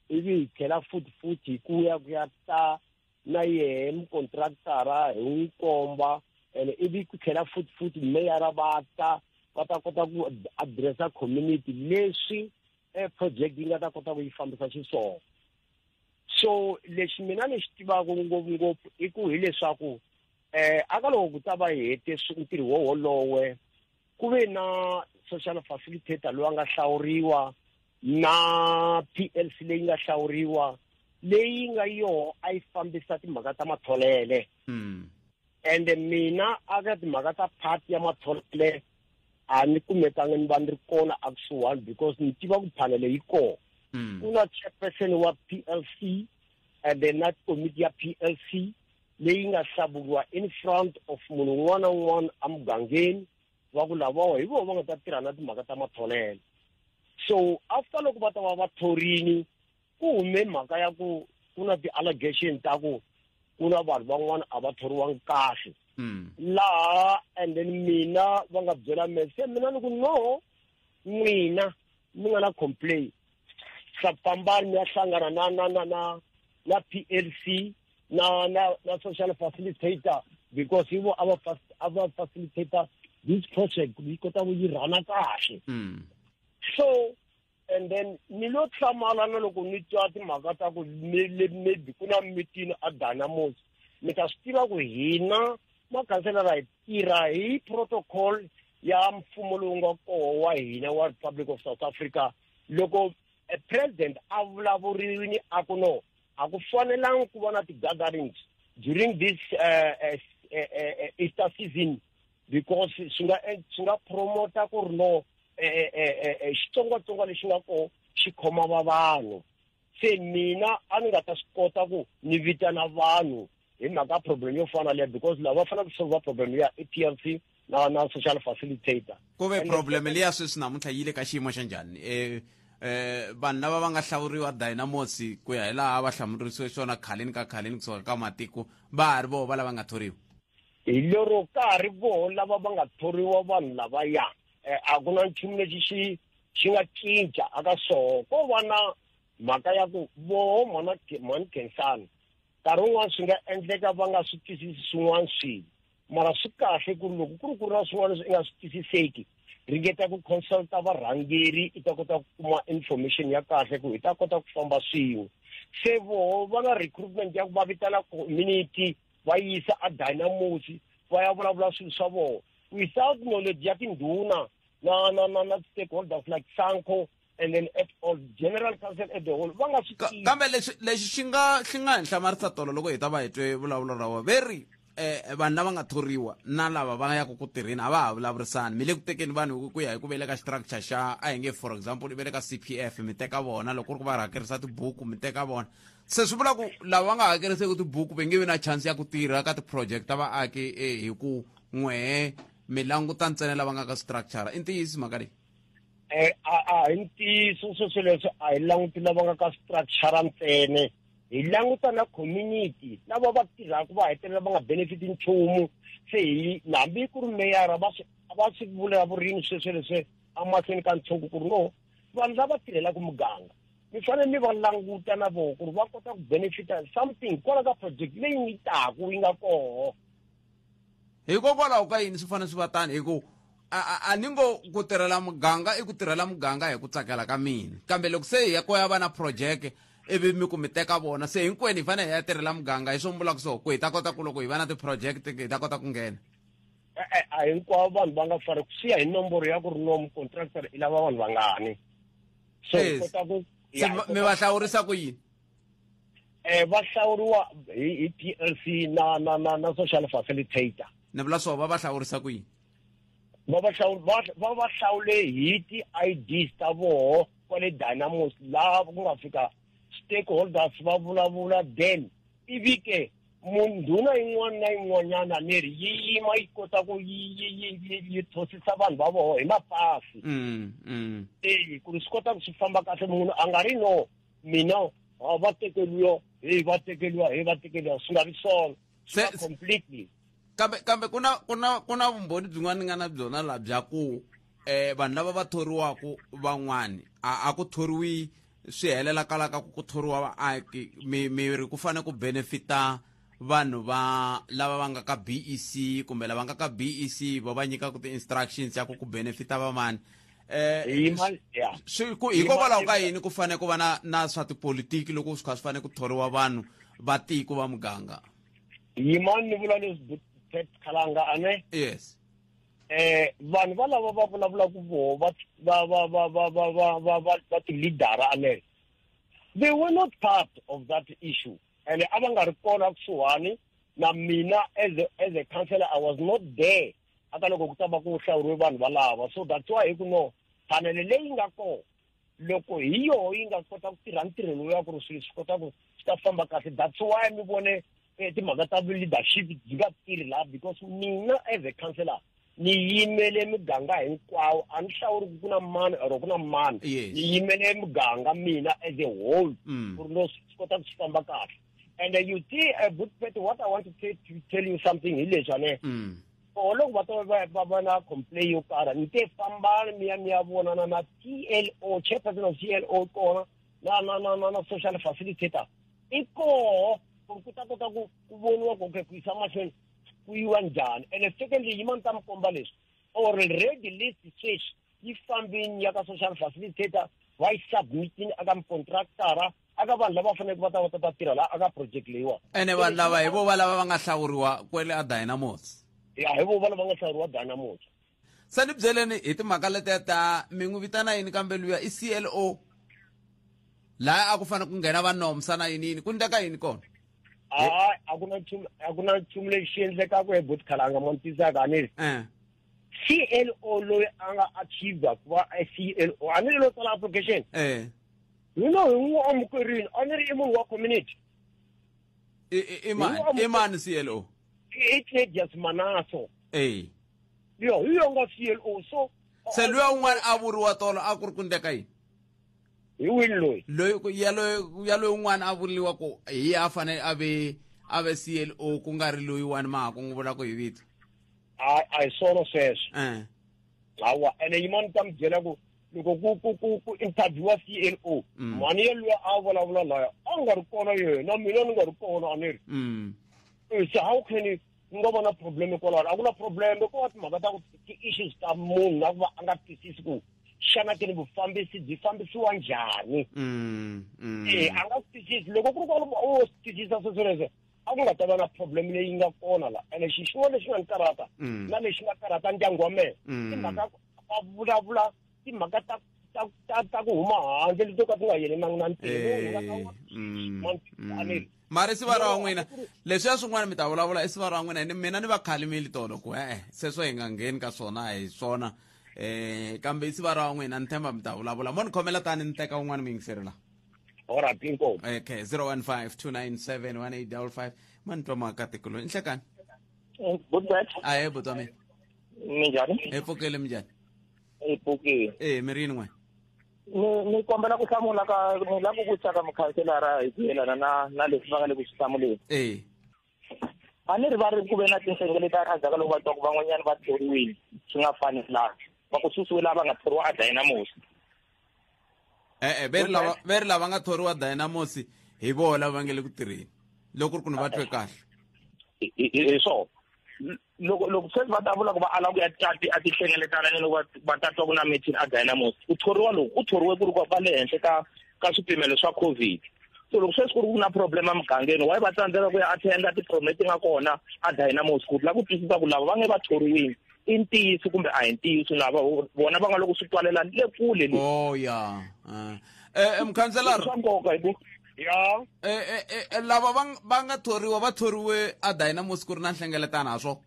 ivi hi tlhela futhi futhi ku ya ku ya ta na yehe mukontraktara hi n'wi komba, ene ivi ku tlhela futhi futhi meyara va ta va ta kota ku addressa community leswi project yi nga ta kota ku yi fambisa xiswona. So lexi mina ni xi tivaka ngopfungopfu i ku hileswaku aka loko ku ta va hi hete ntirho wo wolowe, ku ve na social facilitator loyi a nga hlawuriwa na PLC leyi nga hlawuriwa leyi nga yoho a yi fambisa timhaka ta matholele. Ende mina aka timhaka ta part ya matholele a ni kumekanga ni va ni ri kona akusuhani because ni tiva ku phanele yi kona. Ku na chairperson wa PLC and then na committee ya PLC leyi nga hlawuriwa in front of munhu un'wana na un'wana emugangeni va ku lavawa hi vona va nga ta tirha na timhaka ta matholelo. So after loko va ta va va thorini ku hume mhaka ya ku ku na ti-allegation ta ku ku na vanhu van'wana a va thoriwangi kahle. Laha and then mina va nga byela mehe, se mina ni ku no, n'wina mi nga na complain fambani mi ya hlangana na na na na na PLC na na na social facilitator because hi vo a va a va facilitator this project yi kota ku yi rhana kahle so and then ni lo hlamala na loko ni twa timhaka ta ku maybe ku na meeting a dynamos mi ta swi tiva ku hina makhanselara hi tirha hi protocol ya mfumo lowu nga koho wa hina wa Republic of South Africa loko eh, president a vulavuriwini a ku no a ku fanelangi ku va na ti-gatherings during this uh, uh, uh, Easter season because swi nga swi nga promota ku ri no xitsongwatsongwana lexi nga koho xi khoma va vanhu se mina a ni nga ta swi kota ku ni vitana vanhu hi mhaka problem yo fana leya because lava va fanele ku solva problem ya i P L C na na social facilitator
ku ve problem liya sweswi namuntlha yi le ka xiyimo xa njhani eh eh vanhu lava va nga hlawuriwa dynamos ku ya hi laha va hlamurisiwe swona khaleni ka khaleni kusuka ka matiko va ha ri voho va lava nga thoriwa
hi lero ka ha ri voho lava va nga thoriwa vanhu lavaya eh, a ku na nchumu lexi xi xi nga cinca aka swoho ko va na mhaka ya ku voho mhana mhani khensani nkarhi wun'wana swi nga endleka va nga swi twisisi swin'wana swilo mara swi kahle ku ri loko ku ri ku ri na swin'wana leswi i nga swi twisiseki ringeta ku consulta varhangeri i ta kota ku kuma information ya kahle ku hi ta kota ku famba swin'we se voho va na recruitment ya ku va vitana community va yisa a dynamos va ya vulavula swilo swa vona without knowledge ya tindhuna na na na na stakeholders like sanco and then at all general council at the whole va nga swi tivi
kambe lexi lexi xi nga xi nga hi hlamarisa tolo loko hi ta va hi twe vulavulo ra vona ve ri eh vanhu lava nga thoriwa na lava va yaka ku tirheni a va ha vulavurisani mi le ku tekeni vanhu ku ya hi ku ve le ka structure xa a hi nge for example i ve le ka C_P_F mi teka vona loko ku ri ku va hakerisa tibuku mi teka vona se swi vula ku lava va nga hakeriseki tibuku va nge vi na chance ya ku tirha ka ti-project ta vaaki eh, hi ku n'wehe mi languta ntsena lava nga ka structure i ntiyiso mhaka leyi
eh a a hi ntiyiso sweswo leswo a hi languti lava nga ka structure ntsene hi languta na community lava va tirhaka va hetelela va nga benefit nchumu se hi hambi ku ri meyara va swi va swi vulavurini sweswo leswi emahlweni ka ntshungu ku ri no vanhu lava tirhelaka muganga mi fanele mi va languta na vona ku ri va kota ku benefita something kwala ka project leyi yi taku yi nga koho
Hikokwalaho ka yini swi fanele swi va tani? Hi ku a, a, a ni ngo ku tirhela muganga i ku tirhela muganga hi ku tsakela ka mina, kambe loko se hi ya ko ya va na projeke ivi mi ku mi teka vona, se hinkwenu hi fanele hi ya tirhela muganga, hi swo mi vulaka so, ku hi ta kota ku loko hi va na ti-project hi ta kota ku nghena.
E-e, a hinkwavo vanhu va nga fari swi ya hi nomboro ya ku ri no mucontractor i lava vanhu vangani so hi kota ku
se mi va hlawurisa ku yini
eh va hlawuriwa hi hi PLC na na na na social facilitator
ni vula swo va va hlawurisa ku yini
va va hlawula va va va hlawule hi ti-IDs ta voho kwale Dynamos laha ku nga fika stakeholders va vulavula then ivi ke mundhuna yin'wana na yin'wanyana ni ri yi yima yi kota ku yi yi yi yi yi thosisa vanhu va voho hi mapasi e ku ri swi kota ku swi famba kahle munhu a nga ri no mina a va tekeliwa hey va tekeliwa hey va tekeliwa swi nga vi swona swi va completely
kambe kambe ku na ku na ku na vumbhoni byin'wana ni nga na byona la bya ku eh vanhu lava va thoriwaka van'wani a a ku thoriwi swi helela kala ka ku ku thoriwa vaaki mi mi ri ku fanele ku benefita vanhu va lava va nga ka BEC kumbe lava nga ka BEC va va nyikaka ti-instructions ya ku ku benefita vamani eh swi ku hikokwalaho ka yini ku fanele ku va na na swa tipolitiki loko swi kha swi fanele ku thoriwa vanhu va tiko va muganga
yimani ni vula leswi Pet Khalanga ane
yes
eh vanhu va lava va vulavulaka voho va va va va va va va va va va ti-leadera ane they were not part of that issue and a va nga ri kona kusuhani na mina as a, as a councillor i was not there aka loko ku ta va ku hlawuriwe vanhu valava so that's why hi ku no phanele leyi nga kona loko hi yoho yi nga kota ku tirha ntirho lowu ya ku ri swilo swi kota ku swi ta famba kahle that's why mi vone eh, timhaka ta leadership byi nga tirhi laha because mina as a councillor ni yimele muganga hinkwawo a ni hlawuri ku ku na mani or ku na mani ni yimele muganga mina as a whole mm. ku ri no swi kota ku swi famba kahle and you see uh, good Pet, what i want to, say, to tell you something hi leswi ane mm. Koho loko va ta va va va na complain yo karhi ni te fambani mi ya mi ya vonana na CLO chairperson of CLO kona na na na na na social facilitator i koho ku ri ku ta kota ku ku voniwa ku okay ku yisa mahlweni ku yiwa njhani ene secondly yima ni ta mi komba leswi already list sweswi yi fambini ya ka social facilitator va yi submitini aka micontractara aka vanhu lava faneleke va ta va ta ta tirha laha aka project leyiwa
ene vanhu lava hi vo va lava va nga hlawuriwa kwele a dynamos
ya hi vo va lava nga hlawuriwa dynamos
se ni byeleni hi timhaka letiya ta mi n'wi vitana yini kambe luya i clo laha a ku fanele ku nghena va nomsa na yini yini ku ndleka yini kona
hayi a ku na nchumu a ku na nchumu lexi endlekaka hi botkalanga ma ni twisaka a ni ri
eh.
clo loyi a nga achieve ku va clo a ni ri lo tsala application
eh.
hina hi n'wi amukerini a ni ri i munhu wa community
i mani clo
i cladius manaso
e
yo hi yo nga clo so
se luya un'wana a vuriwa tolo a ku ri ku ndleka yini
hi wini loyi
loyi yaloye yaloye un'wana a vuriwa ku hi a fanele a ve a ve clo ku nga ri loyiwani ma ha ku n'wi vula ku hi vito
a a hi swona sweswo
eh
hawa ene yin'wana ta mi byela ku loko ku ku ku ku interviewa CLO mm. mhani yelwiya a vulavula laya a nga ri kona yena mina ni nga ri kona a ni ri
mm.
eh, se how can ku nga va na problem kwalano a ku na problem ko va timhaka ta ku ti-issues ta munhu na ku va a nga twisisi ku xana ke ni vufambisi byi fambisiwa njhani
mm,
e a nga swi twisisi loko ku ri kwalomu o swi twisisa sweswoleswo a ku nga ta va na problem leyi nga kona la ene xi xin'wana lexi nga ni karhata mm. na lexi nga karhata ndyangu wa mehe mm. timhaka va vulavula timhaka ta ta ta ta ku huma handle leti to ka ti nga yelenangi na ntirho
eh, mm, mara i sivara wa n'wina leswiya swin'wana mi ta vulavula i sivara wa n'wina mina ni va khalimeli tolo ku e-e sweswo hi nga ngheni ka swona a hi swona um kambe i sivara wa n'wina ni tshemba mi ta vulavula mo ni khomela tani ni teka un'wana muyingiseri la
Alright, inkomu.
Okay, 015-297-1855. Mani twa maakatiko loyi. Nhlekani.
Good
Ahe buti wa mina.
Minjhani?
Hi pfukile minjhani?
Hi pfukile.
Eh, mi ri yini n'we?
Ni ni kombela ku hlamula ka ni lava ku vutisa ka mukhanselara hi ku yelana na na leswi va nga le ku swi hlamuleni.
Eh.
A ni ri va ri ku ve na tinhlengeletano endzhaku ka loko va twa ku van'wanyana va thoriwile swi nga fanelanga. Va ku susiwe lava nga thoriwa a Dynamos.
E-e ve ri lava ve ri lava nga thoriwa Dynamos hi vona lava nga le ku tirheni loko ri ku ni va twe kahle
hi swona loko loko sweswi va ta vula ku va ala ku ya a tinhlengeletana loko va ta twa ku na meeting a Dynamos ku thoriwa loku ku thoriwe ku ri va le henhla ka ka swipimelo swa COVID so loko sweswi ku ri ku na problem emugangeni why va tsandzeka ku ya attenda ti-problem leti nga kona a Dynamos ku la ku twisisa ku lava va nge va thoriwile i ntiyiso kumbe a hi ntiyiso lava vona va nga loko swi twalela le kule
le oh ya eh, eh mukhanselara
swa nkoka hi ku
ya
eh, eh, eh lava va va nga thoriwa va thoriwe a Dynamos ku ri na nhlengeletano ha swo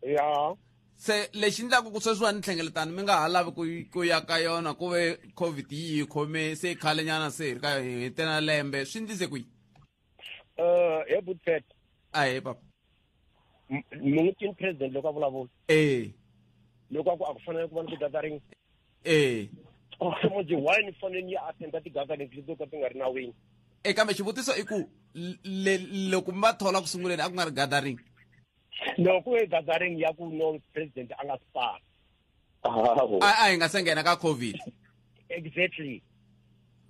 ya
se lexi ndlaku ku sweswiwani nhlengeletano mi nga ha lavi ku ku ya ka yona ku ve covid yi hi khome se khalenyana se hi ri ka hi tena lembe swi ndlise kwihi
eh he butpet
ahe papa
mi n'wi twini president loko a vulavula
eh
loko a ku a ku fanele ku va ni ti-gathering
eh
manje why ni fanele ni ya attenda ti-gathering leti to ka ti nga ri nawini
e kambe xivutiso i ku loko mi va thola ku sunguleni a ku nga ri gathering
no ku ve gathering ya ku no president a nga sipana
a a hi nga se nghena ka covid
exactly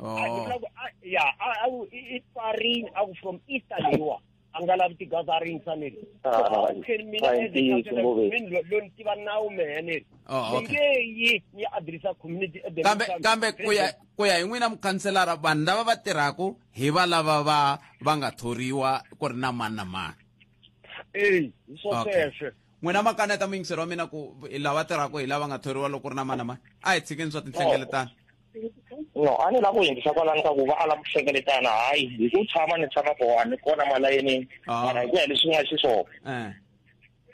oh. ya a i tsarini a ku from easter leyiwa a nga lavi ti-gathering saneri mina lo ni tiva nawu mehe neri
oh,
ni nge yi ni ya addressa community
kambe kambe ku ya ku ya hi n'wina mukhanselara vanhu lava va tirhaka hi va lava va va nga thoriwa ku ri na mani na mani
e hi swo sweswo
N'wina ma kaneta muyingiseri wa mina ku hi lava tirhaka hi lava nga thoriwa loko ku ri na mani na mani. A hi tshikeni swa tinhlengeletano.
No, a ni lava ku yingisa kwalano ka ku va ala ku hlengeletana hayi hi ku tshama ni tshama kona ni kona malayinini
Ah.
mara hi ku ya leswi nga xiswona
Eh.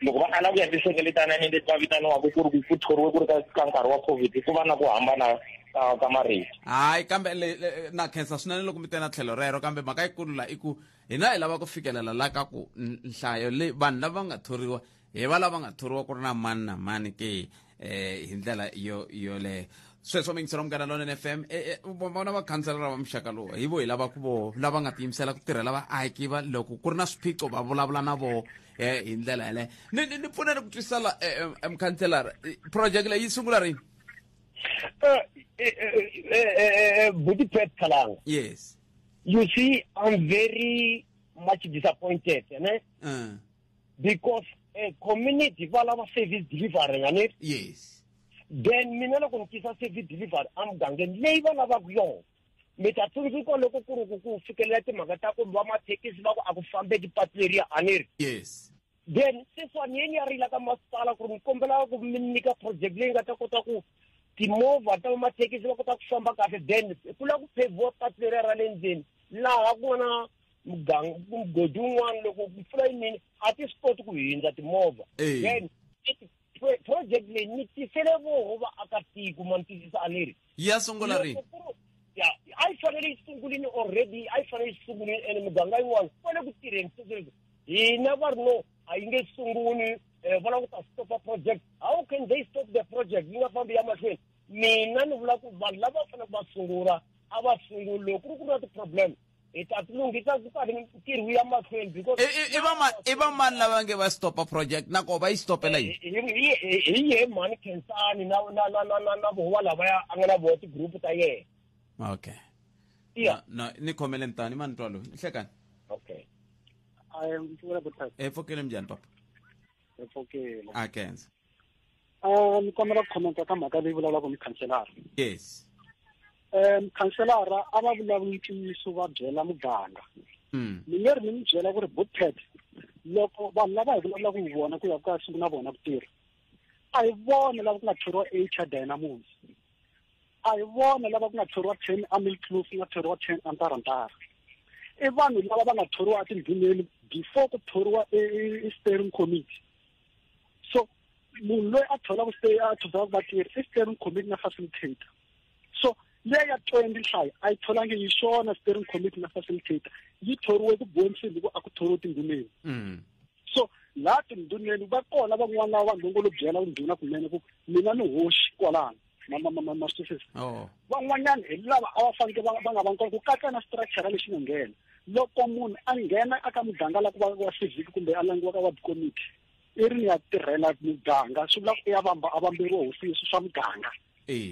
loko va ala ku ya tinhlengeletanani leti va vitaniwaka ku ri ku thoriwe ku ri ka ka nkarhi wa covid ku va na ku hambana ka ka marito
Hayi kambe le, le, na khensa swinene loko mi te na tlhelo rero kambe mhaka yikulu la i ku hina hi lava ku fikelela la ka ku nhlayo leyi vanhu lava nga thoriwa hi va lava nga thoriwa ku ri na mani na mani ke eh hi ndlela yo yoleyo Sweswo mingiselo Munghana Lonene FM. Vona vakhanselara va muxaka lowu hi vo hi lava ku vo lava nga tiyimisela ku tirhela vaaki va loko ku ri na swiphiqo va vulavula na voho hi ndlela yaleyo. Ni pfuneni ku twisisa la mukhanselara, project leyi yi sungula rini?
Buti Pat Khalanga.
Yes.
You see, I'm very much disappointed, ne? Because a community va lava service delivery, ne?
Yes.
Then mina loko ni tisa service delivery emugangeni leyi va lavaka yona, mi ta tsundzuka loko ku ri ku fikelela timhaka ta ku va mathekisi va ku a ku fambeki patu leriya, a ni ri?
Yes.
Then sweswiwani yeni ya rila ka masipala ku ri ni kombela ku mi nyika project leyi nga ta kota ku timovha ta mathekisi va kota ku famba kahle. Then ku lava ku pheviwa patu leriya ra le ndzeni laha ku nga na muganga mugodi wun'wana, loko mpfula yi nini a ti swi koti ku hindza timovha. Then project leyi ni tisele voho vaakatiko, ma ni twisisa a ni ri?
Ya sungula rini?
Ya, a yi fanele yi sungulini already, a yi fanele yi sungulini ene muganga yin'wana ku fanele ku tirheni sweswo. Hina va ri no, a yi nge sunguli, va lava ku ta stopa project. How can they stop the project yi nga fambi ya mahlweni? Mina ni vula ku vanhu lava faneleke va sungula a va sunguli, loko ku ri ku na ti-problem hi ta ti lunghisa ku karhi ntirho wu ya mahlweni, because
I va mani lava nge va stopa project, na koho va yi stopela yini?
Hi ye mhani Khensani na voho lavaya a nga na voho ti-group ta yena.
Okay.
Yeah.
No, ni khomele ntani mani twa loyi nhlekani.
Okay.
I am
E pfukile njhani papa?
E pfukile.
A kenza.
Ni kombela ku commenta ka mhaka leyi vulavulaka ni khanselara.
Yes.
Khanselara a va vulavuli ntiyiso, va byela muganga. Ni nge ri ni mi byela ku ri Bookpad, loko vanhu lava hi vulavulaka hi vona ku ya ku ya sungula vona ku tirha, a hi vona lava ku nga thoriwa HR Dynamos, a hi vona lava ku nga thoriwa 10 Amilkloof, ku nga thoriwa 10 Antarantara. I vanhu lava va nga thoriwa etindhuneni before ku thoriwa i steering committee. So munhu loyi a tholaka a tholaka vatirhi i steering committee na facilitator. So leyi ya 20 nhlayo a yi tholangi hi xona steering committee na facilitator, yi thoriwe ku bonisini loko a ku thoriwe tindhuneni. So laha tindhuneni va kona van'wana lava vanhu va ngo lo byela ndhuna kunene ku mina ni hoxi kwalano. Ma swi twisisa? Van'wanyana hi lava a va fanekele va nga va kona ku katsa na structure lexi nga nghena. Loko munhu a nghena eka muganga la ku va wa civic kumbe a langiwa ka ward committee, i ri ni ya tirhela muganga, swi vula ku i ya vamba a vamberiwa hosi swi swa muganga.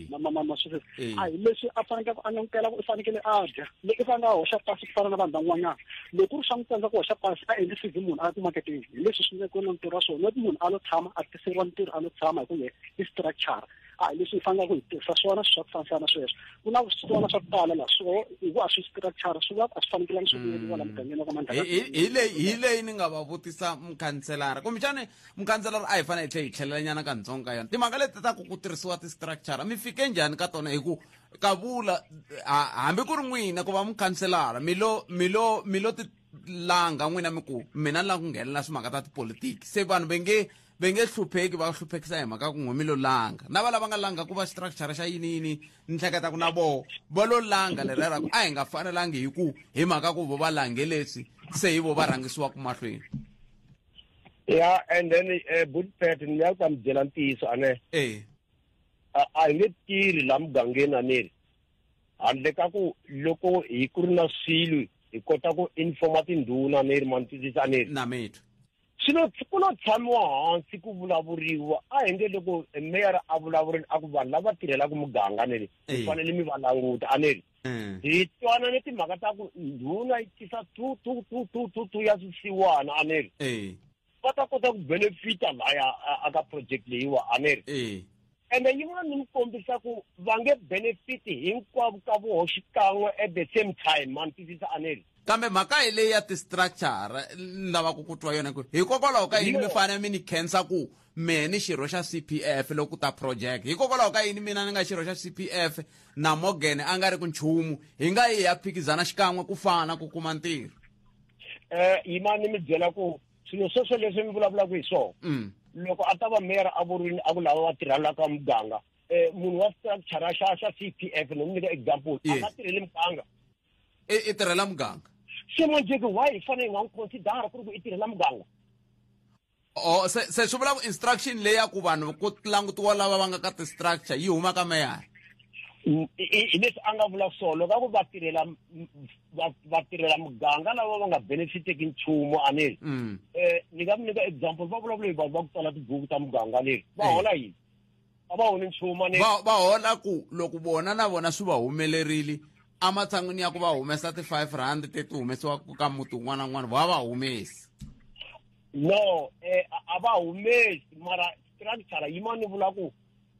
Ma swi twisisa? A hi leswi a fanekele ku a langutela ku i fanekele a dya, loko i fanekele a hoxa pasi ku fana na vanhu van'wanyana. Loko ku ri swa n'wi tsandza ku hoxa pasi, a endli CV munhu a ya ku maketeni. Hi leswi swi nga kona ntirho wa swona, not munhu a lo tshama a tiseriwa ntirho a lo tshama hi ku ye i structure. A hi leswi hi faneleke ku hi tirhisa swona swi swa ku fambisana sweswo. Ku na swona swa ku tala laha swo hi ku a swi structure, swi va a swi fanekelanga swi vuyeriwa laha mugangeni wa ka Mandlakazi.
Hi leyi ni nga va vutisa mukhanselara, kumbexani mukhanselara a hi fanele hi tlhe hi tlhelelanyana kantsongo ka yona timhaka leti ta ku ku tirhisiwa ti-structure. Mi fike njhani ka tona? Hi ku ka vula hambi ku ri n'wina ku va mukhanselara, mi lo ti langa n'wina mi ku mina ni lava ku nghenelela swimhaka ta tipolitiki, se vanhu ve nge hlupheki va hluphekisa hi mhaka ku n'we mi lo langa. Na va lava nga langa ku va structure xa yini yini, ni hleketa ku na voho va lo langa leriya ra ku a hi nga fanelangi hi ku hi mhaka ku vo va lange leswi se hi vo va rhangisiwaka mahlweni.
Ya, and then Bookpad ni ya ku ta mi byela ntiyiso a ne. A hi nge tirhi laha mugangeni a ni ri handle ka ku loko hi ku ri na swilo hi kota ku informa tindhuna ni ri, ma ni twisisa a ni ri?
Na mitwa.
Swilo ku lo tshamiwa hansi ku vulavuriwa, a hi nge loko meyara a vulavurile a ku vanhu lava tirhelaka muganga ni ri mi fanele mi va languta a ni ri. Hi twana ni timhaka ta ku ndhuna yi tisa tu tu tu tu tu tu ya swisiwana a ni ri. Va ta kota ku benefita laya a ka project leyiwa a ni ri. Ende yin'wana ni mi kombisa ku va nge benefit hinkwavo ka voho xikan'we at the same time, ma ni twisisa a ni ri?
Kambe mhaka hi leyi ya ti-structure ni lavaka ku twa yona ku hikokwalaho ka yini mi fanele mi ni khensa ku mehe ni xirho xa CPF loko ku ta project? Hikokwalaho ka yini mina ni nga xirho xa CPF na Morgan a nga ri ku nchumu, hi nga yi hi ya phikizana xikan'we ku fana ku kuma ntirho?
Yimani mi byela ku swilo sweswo leswi mi vulavulaka hi swona, loko a ta va mayor a vurini a ku lava va tirhelaka muganga, munhu wa structure xa CPF, ni mi nyika example, a nga tirheli muganga.
I tirhela muganga.
Se manjhe ku why hi fanele hi nga n'wi considera ku ri ku i tirhela muganga?
Oh, se swi vula ku instruction leyi ya ku vanhu ku langutiwa lava va nga ka ti-structure yi huma ka meyara?
Hi leswi a nga vula swona loko a ku vatirhela vatirhela muganga lava va nga benefiteki nchumu a ni ni nga mi nyika example va vulavula hi vanhu va ku tsala tibuku ta muganga leri va hola yini a va holi nchumu a ni
va hola ku loko vona na vona swi va humelerile ematshan'wini ya ku va humesa ti-5 rand teti humesiwaka ka muti wun'wana na wun'wana va va humesi
no a va humesi mara structure yima ni vula ku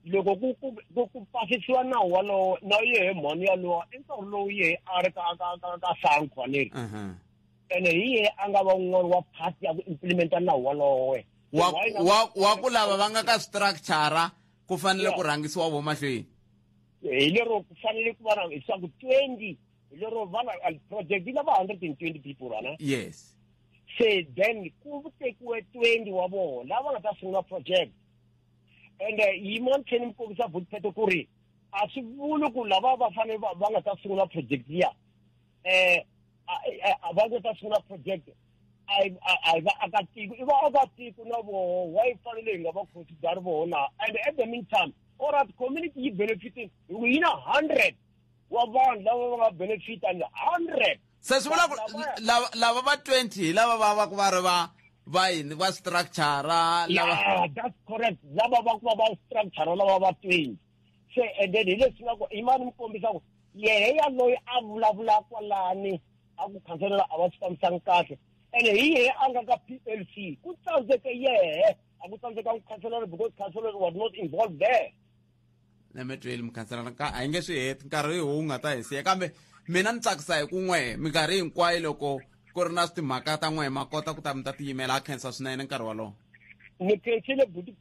loko ku ku ku ku pasisiwa nawu walowo na yehe mhani yalowa i nkarhi lowu yehe a ri ka ka ka ka sankhwa leri ene hi yehe a nga va un'wana wa part ya ku implementa nawu walowe
wa ku lava va nga ka structure ku fanele ku rhangisiwa vo mahlweni
hi lero ku fanele ku va na leswaku 20 hi lero va na project yi lava 120 people ana
yes
se then ku tekiwe 20 wa vona lava nga ta sungula project ende yima ni tlhela ni mi kombisa butipheto ku ri a swi vuli ku lava va fanele va nga ta sungula project liya um va nga ta sungula project a hi vaakatiko i vaakatiko na voho why fanele hi nga va consideri voho na and at the meantime or at community yi benefitini hi ku yi na 100 wa vanhu lava va nga benefit and 100
se swi vula ku lava va 20 hi lava va va ku va ri va va yini va structure lava
yeah that's correct lava va ku va va structure lava va 20 se and then hi leswi nga ku i mani mi kombisa ku yehe ya loyi a vulavula kwalani a ku khanselela a va swi fambisani kahle ene hi yehe a nga ka P L C ku tsandzeke yehe a ku tsandzeka khanselara because khanselara was not involved there
nemetweli mukhanselara ka a hi nge swi heti nkarhi hi wu nga ta hi siya kambe mina ni tsakisa hi ku n'we minkarhi hinkwayo loko ku ri na timhaka ta n'we ma kota ku ta mi ta tiyimela a khensa swinene nkarhi wolowo
ni khensile buti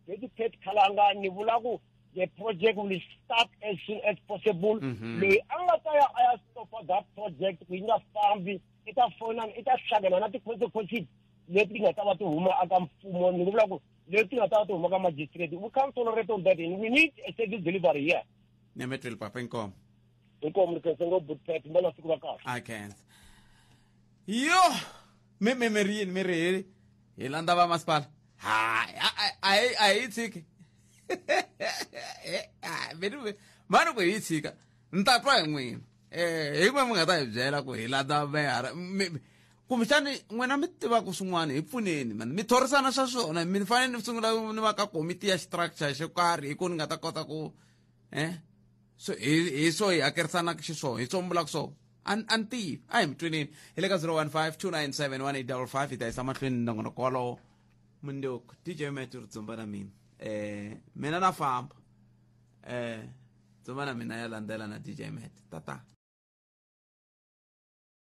buti Pat Khalanga ni vula ku the project will start as soon as possible loyi a nga ta ya a ya stopa that project ku yi nga fambi i ta fona i ta hlangana na ti-consequences leti ti nga ta va ti huma aka mfumo ni vula ku leti nga ta va ti huma ka magistrate we can't tolerate on that and we need a service delivery here
nemetweli papa inkomo
inkomo ni khensa ngopfu Pet mbona siku ra kahle
a khensa yo mi mi mi ri yini mi ri hi hi landza va masipala hayi a hi tshiki mani ku hi tshika ni ta twa hi n'wina hi n'we mi nga ta hi byela ku hi landza meyara kumbexani n'wina mi tivaka swin'wana hi pfuneni mani mi thorisana swa swona mi fanele ni sungula ni va ka komiti ya structure xo karhi hi ku ni nga ta kota ku so hi swo hi hakerisanaka xiswona hi swo mi vulaka swona a ni tivi a hi mi twinini hi le ka 015 297 1855 hi ta yisa mahlweni nongonoko wolowo mundzuku DJ Matt ri dzumba na mina mina na famba dzumba na mina ya landzela na DJ Matt tata.